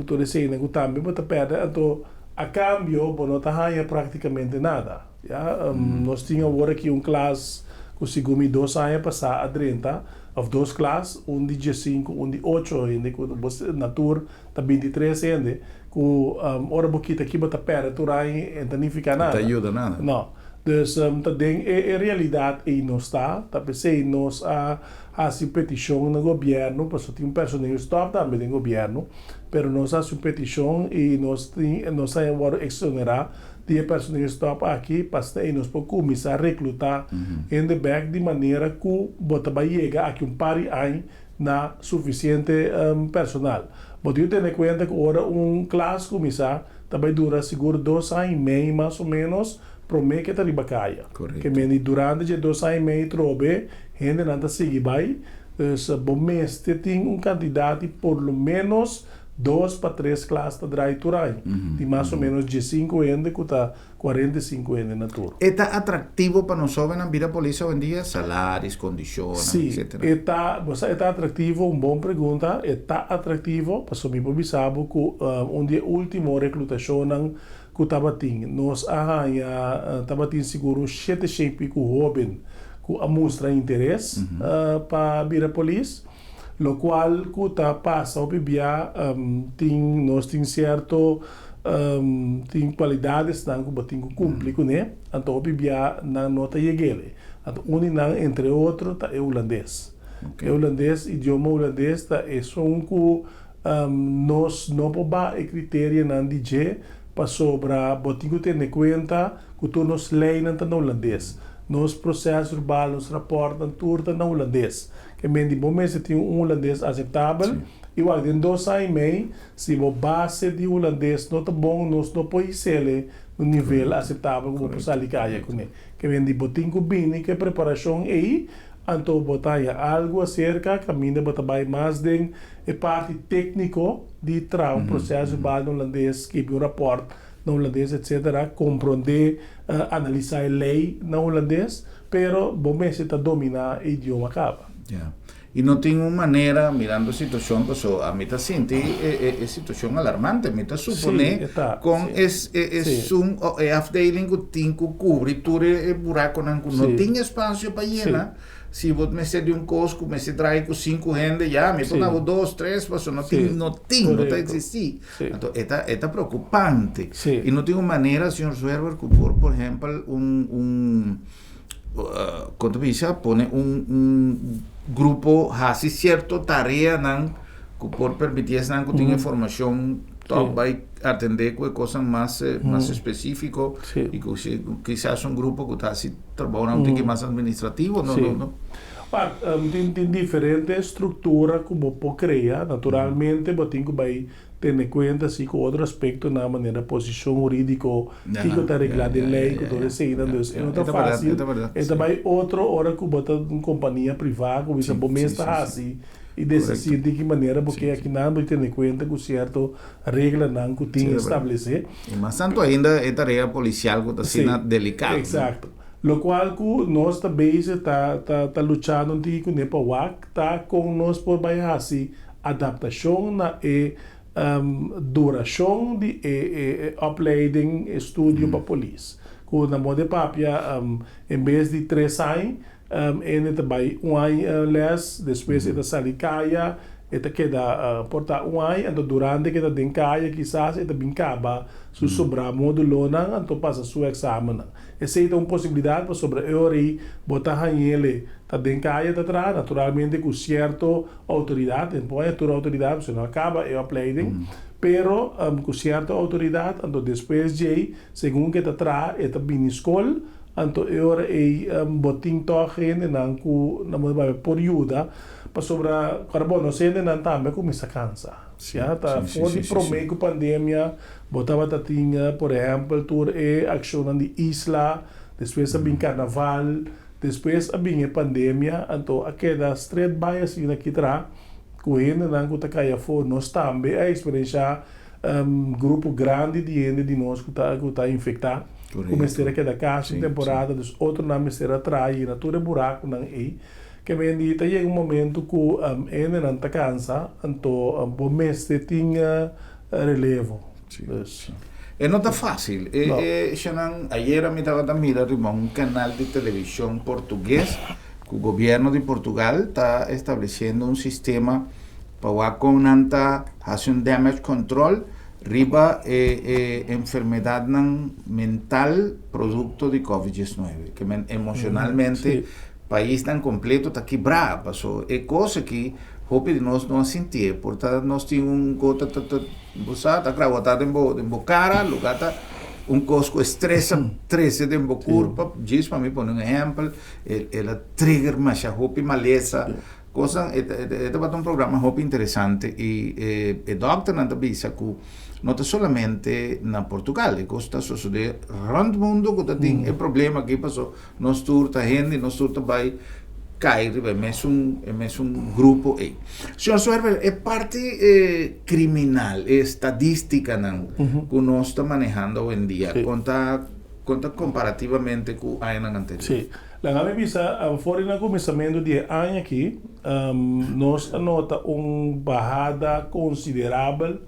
tur eseinan ku tambe bo ta pèrdè. Anto a kambio bo no ta haña praktikamente nada. Ya, nos tin awor aki un klas ku segun mi dos aña pasá a drenta. Of dos klas, un di diesinku, un di ocho hende ku bo na tur ta bintitres hende ku ora bo kita aki bo ta pèrdè tur aña e ta nifiká nada. No ta yuda nada. No. Dus ta den e realidat ei nos ta, ta p'esei nos a hasi un petishon na gobièrnu, pasobra tin un personeelstop tambe den gobièrnu, pero nos a hasi un petishon i nos tin nos a wòrdu eksonerá di e personeelstop aki pa asina ei nos por kuminsá reklutá hende bèk di manera ku bo ta bai yega aki un par di aña na sufisiente personal. Bo tin ku tene kuenta ku ora un klas kuminsá ta bai dura sigur dos aña i mei mas o ménos promé ke ta riba kaya. Ke mende durante dje dos aña i mei trobe hendenan ta sigui bai. Dus bo mester tin un kantidat di por lo ménos dos pa tres klas ta drai tur aña. Di mas o ménos diesinku hende ku ta 45 hende na tur. E ta atraktivo pa nos hóbennan bira polis awendia? Salaris, kondishonnan, Sí, etcetera. e ta, bo sa e ta atraktivo? Un bon pregunta. E ta atraktivo, pasobra mi por bisa bo ku un di e último reklutashonnan ku tabatin, nos a haña, tabatin sigur un 700 i piku hóben ku a mustra interes pa bira polis, lokual ku ta pasa hopi bia tin, nos tin sierto Tin kualidadesnan ku bo tin ku kumpli kuné, anto hopi bia nan no ta yeg'el. Anto un di nan, entre otro, ta e hulandes. E hulandes, idioma hulandes ta esun ku nos no por baha e kriterianan di dje pasobra bo tin ku tene kuenta ku tur nos leinan ta na hulandes. Nos proses verbal, nos rapòrtnan tur ta na hulandes. Ke men di bo mester tin un hulandes aseptabel i wak den dos aña i mei Si bo base di hulandes no ta bon, nos no por hisele un nivel aseptabel ku bo por sali kaya kuné. Ke men di bo tin ku bini ku e preparashon ei, anto bo ta haña algu aserka kaminda bo ta bai mas den e parti tékniko di traha un proseso bal na hulandes, skibi un rapòrt na hulandes etsetera, komprondé, analisá e lei na hulandes, pero bo mester ta dominá e idioma kaba. I no tin un manera, mirando e situacion, paso ami ta sinti e e situacion alarmante. Mi ta supone con es e esun o e afdeling cu tin cu cubri tur e buraconan cu no tin espacio pa yena. Si bo mester di un cos cu mester draai cu cinco hende, ya mi por dabo dos, tres, paso no tin, no tin, no ta existi. Anto e ta e ta preocupante. I no tin un manera, señor Zwerwer, cu por, por ehempel, un un. Kon ta bisa, pone un un grupo hasi sierto tareanan ku por permití esnan ku tin e formashon tòg bai atendé ku e kosnan mas mas espesífiko i ku si kisas un grupo ku ta hasi trabounan un tiki mas administrativo no no no. Wak, tin tin diferente struktura ku bo por krea, naturalmente bo tin ku bai Tene kuenta si ku otro aspektonan manera posishon hurídiko, kiko ta reglá den lei ku tur eseinan. Dus e no ta fásil. E ta bai otro ora ku bo ta un kompania privá ku bisa bo mes ta hasi i desisir di ki manera bo ke akinan bo tene kuenta ku sierto reglanan ku tin establesé. I mas tantu ainda e tarea polisial ku ta asina delikado. Eksakto. Lokual ku nos ta bezig ta ta luchando un tiki kuné pa wak ta kon nos por bai hasi Adaptashon na e durashon di e opleiding, estudio pa polis. Ku na moda di papia en bes di tres aña, ene ta bai un aña les, despues e ta sali kaya, e ta keda por ta un aña, anto durante ku e ta den kaya kisas e ta bin kaba su sobrá modulonan anto pasa su eksamennan. Esei ta un posibilidat pasobra e ora ei bo ta hañ'ele ta den kaya ta traha, naturalmente ku sierto Outoridat, den pone tur outoridat pasobra no a kaba e opleiding, pero ku sierto outoridat, anto despues djei, segun ku e ta traha, e ta bini skol, anto e ora ei bo tin tòg hendenan ku na modo papia por yuda, pasobra ora bo nos hendenan tambe a kuminsá kansa, ya, ta for di promé ku pandemia bo tabata tin por ehèmpel tur e akshonnan di isla, despues a bin karnaval. Despues a bin e pandemia, anto a keda stret bai asina ki traha ku hendenan ku ta kai afó. Nos tambe a eksperenshá grupo grandi di hende di nos ku ta ku ta infektá, ku mester a keda kas un temporada, dus otronan mester a traha yena tur e burakunan ei. Ke mendi ta yega un momento ku hendenan ta kansa, anto bo mester tin relevo. Dus. E no ta fácil. E, no. E, Shanan, ayera mi tabata mira riba un canal di televisión portugués ku gobierno di Portugal ta estableciendo un sistema pa wak kon nan ta hasi un damage control. Riba e e enfermedadnan mental producto di Covid 19. Ke men emocionalmente paisnan completo ta kibrá. Paso e cos aki hopi di nos no a sintié. Por ta nos tin un gota ta ta bo sa ta grawatá den bo den bo cara, lugar ta un cos cu estresa trece den bo curpa. Djis pa mi pone un ehempel, el a trigger masha hopi malesa. Cosnan, e e tabata un programa hopi interesante y e e dokternan ta bisa cu no ta solamente na Portugal, e cos ta sosode rond mundo cu ta tin e problema aki paso nos tur ta hende, nos tur ta bay cay riba e mesun e mesun grupo ey. Señor Zwerver, e parti criminal, e estadisticanan cu nos ta manehando awendia, con ta con ta comparativamente cu añanan anterior? Sí. Laga mi bisa, for di na kuminsamentu di e aña aki, nos a nota un bahada konsiderabel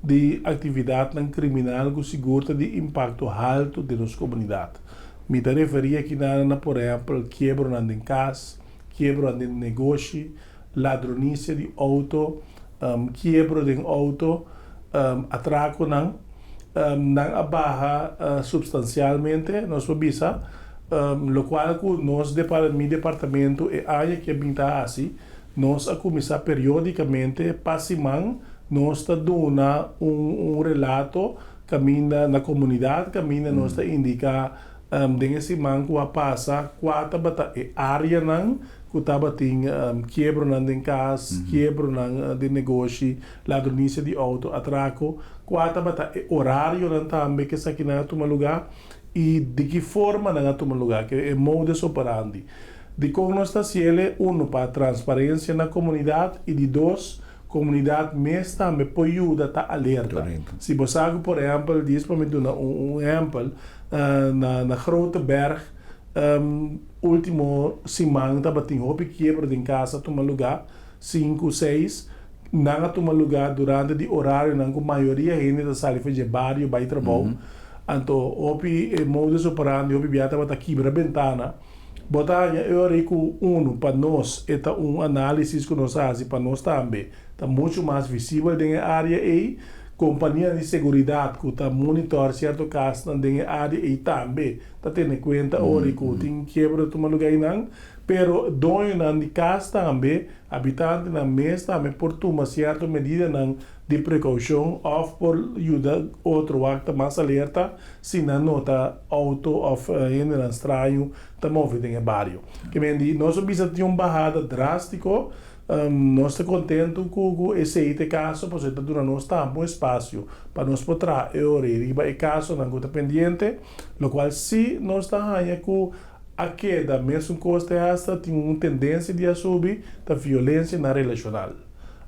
di aktividatnan kriminal ku sigur ta di impakto haltu den nos komunidat. Mi ta referí aki na por ehèmpel kiebronan den kas, kiebronan den negoshi, ladronisia di outo, kiebro den outo, atrakonan. Nan a baha supstansialmente, nos por bisa. Lokual ku nos mi departamento e aña ki a bin ta hasi, nos a kuminsá periódikamente pa siman nos ta duna un un relato kaminda na komunidat kaminda nos ta indiká den e siman ku a pasa kua tabata e áreanan ku tabatin kiebronan den kas, kiebronan den negoshi, ladronisia di outo, atrako, kua tabata e orarionan tambe ku esakinan a tuma lugá. I di ki forma nan a tuma lugá, ke e modus operandi. Dikon nos ta hasiel e? Unu, pa transparensia na komunidat i di dos, komunidat mes tambe por yuda ta alerta. Si bo sa ku por ehèmpel, dies pa mi duna un ehèmpel, na na Grote Berg último siman tabatin hopi kiebro den kas a tuma lugá, sinku, seis, Nan a tuma lugá durante di orarionan ku mayoria hende ta sali for dje bario bai trabou. Anto hopi e modus operandi hopi bia tabata kibra bentana. Bo ta haña e ora ei ku unu, pa nos e ta un análisis ku nos a hasi pa nos tambe ta muchu mas visibel den e área ei. Kompanianan di seguridat ku ta monitor sierto kasnan den e área ei tambe ta tene kuenta ora ei ku tin kiebro ta tuma lugá einan. Pero doñonan di kas tambe Habitantenan mes tambe por tuma sierto medidanan di prekoushon òf por yuda otro wak ta mas alerta si nan nota outo òf hendenan straño ta move den e bario. Ke men di nos a bisa tin un bahada drástiko, nos ta kontentu ku ku esei ta e kaso pasobra e ta duna nos tambe un espasio pa nos por traha e ora ei riba e kasonan ku ta pendiente, lokual si nos ta haña ku A keda mesun kos te hasta tin un tendensia di a subi ta violensia na relashonal.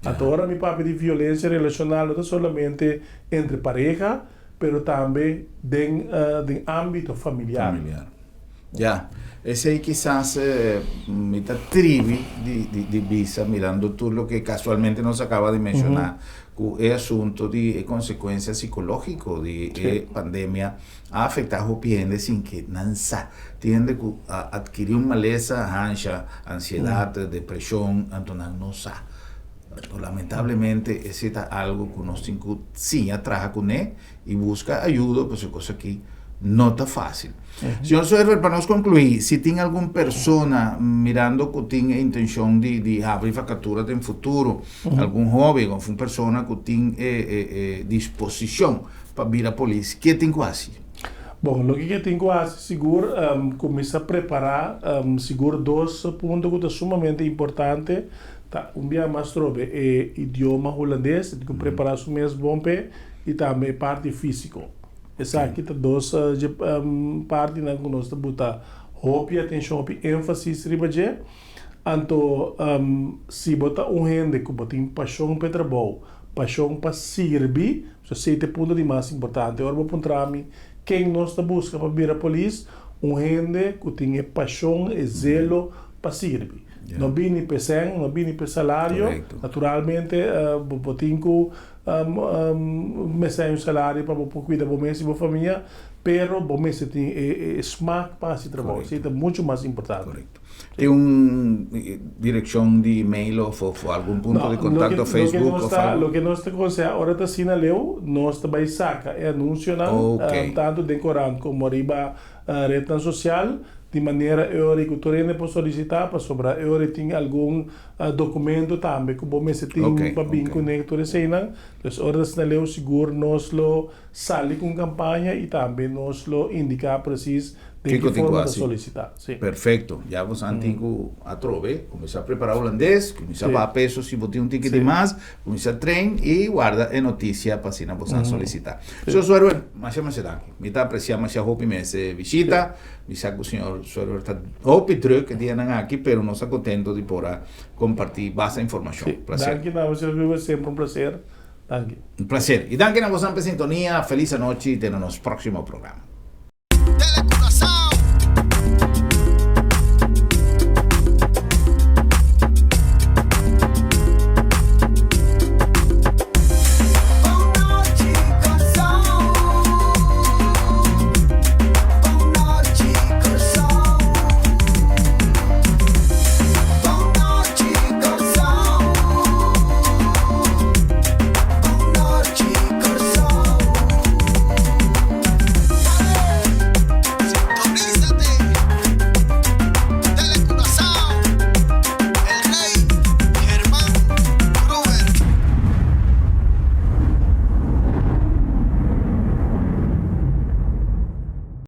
Anto ora mi papia di violensia relashonal no ta solamente entre pareha pero tambe den den ámbito familiar. Familiar. Ya. Esei kisas mi ta tribi di di bisa mirando tur loke kasualmente nos a kaba di menshoná ku e asunto di e konsekuensia sikológiko di e pandemia A afektá hopi hende sin ke nan sa. Tin hende ku a atkirí un malesa, hansha, ansiedat, depreshon, anto nan no sa. Anto lamentablemente esei ta algu ku nos tin ku siña traha kuné i buska ayudo pasobra e kos aki no ta fásil. Señor Suerver, pa nos konkluí, si tin algun persona mirando ku tin e intenshon di di habri vakatura den futuro, algun hóben òf un persona ku tin e e disposishon Pa bira polis, ke tin ku hasi? Bon, loke ke tin ku hasi sigur, kuminsá prepará sigur dos punto ku ta sumamente importante, ta un bia mas trobe e idioma hulandes, e tin ku prepará su mes bon p'e, i tambe e parti físiko. Esaki ta dos dje partinan ku nos ta buta hopi atenshon, hopi énfasis riba dje. Anto, si bo ta un hende ku bo tin pashon p'e trabou, pashon pa sirbi, so esei ta e punto di mas importante. Ora bo puntra mi ken nos ta buska pa bira polis, un hende ku tin e pashon, e zelo pa sirbi. No bini p'e sèn, no bini p'e salario. Naturalmente bo tin ku mester un salario pa bo por kuida bo mes i bo famia. Pero bo mester tin e smaak pa hasi trabou. Esei ta muchu mas importante. Korekto. Tin un direkshon di email of of algun punto di kontakto, Facebook of algu? Loke nos ta konsehá ora ta asina leu, nos ta bai saka e anunsionan tantu den korant komo riba retnan sosial, di manera e ora ku tur hende por solisitá, pasobra e ora tin algun dokumento tambe ku bo mester tin pa bin kuné tur eseinan. Dus ora ta asina leu sigur nos lo Sali ku un kampaña i tambe nos lo indiká presis den Kiko ki tin ku forma ta hasi? solisitá. Sí. Perfekto. Ya bo san tin ku atrobe kuminsá prepará hulandes, kuminsá Sí. baha peso si bo tin un tiki di Sí. mas, kuminsá train i warda e notisia pa asina bo san solisitá. Sí. Señor Suerwer, masha masha danki. Mi ta apresia masha hopi mes e bishita. Mi sa ku señor Suerwer ta hopi druk e dianan aki, pero nos ta kontento di por a kompartí basta informashon. Sí. Plaser. Danki na bo, señor Gilbert. Semper un plaser. Danki. Un placer. Y danki na bosan pa e sintonia. Feliz anochi y te na nos proximo programa.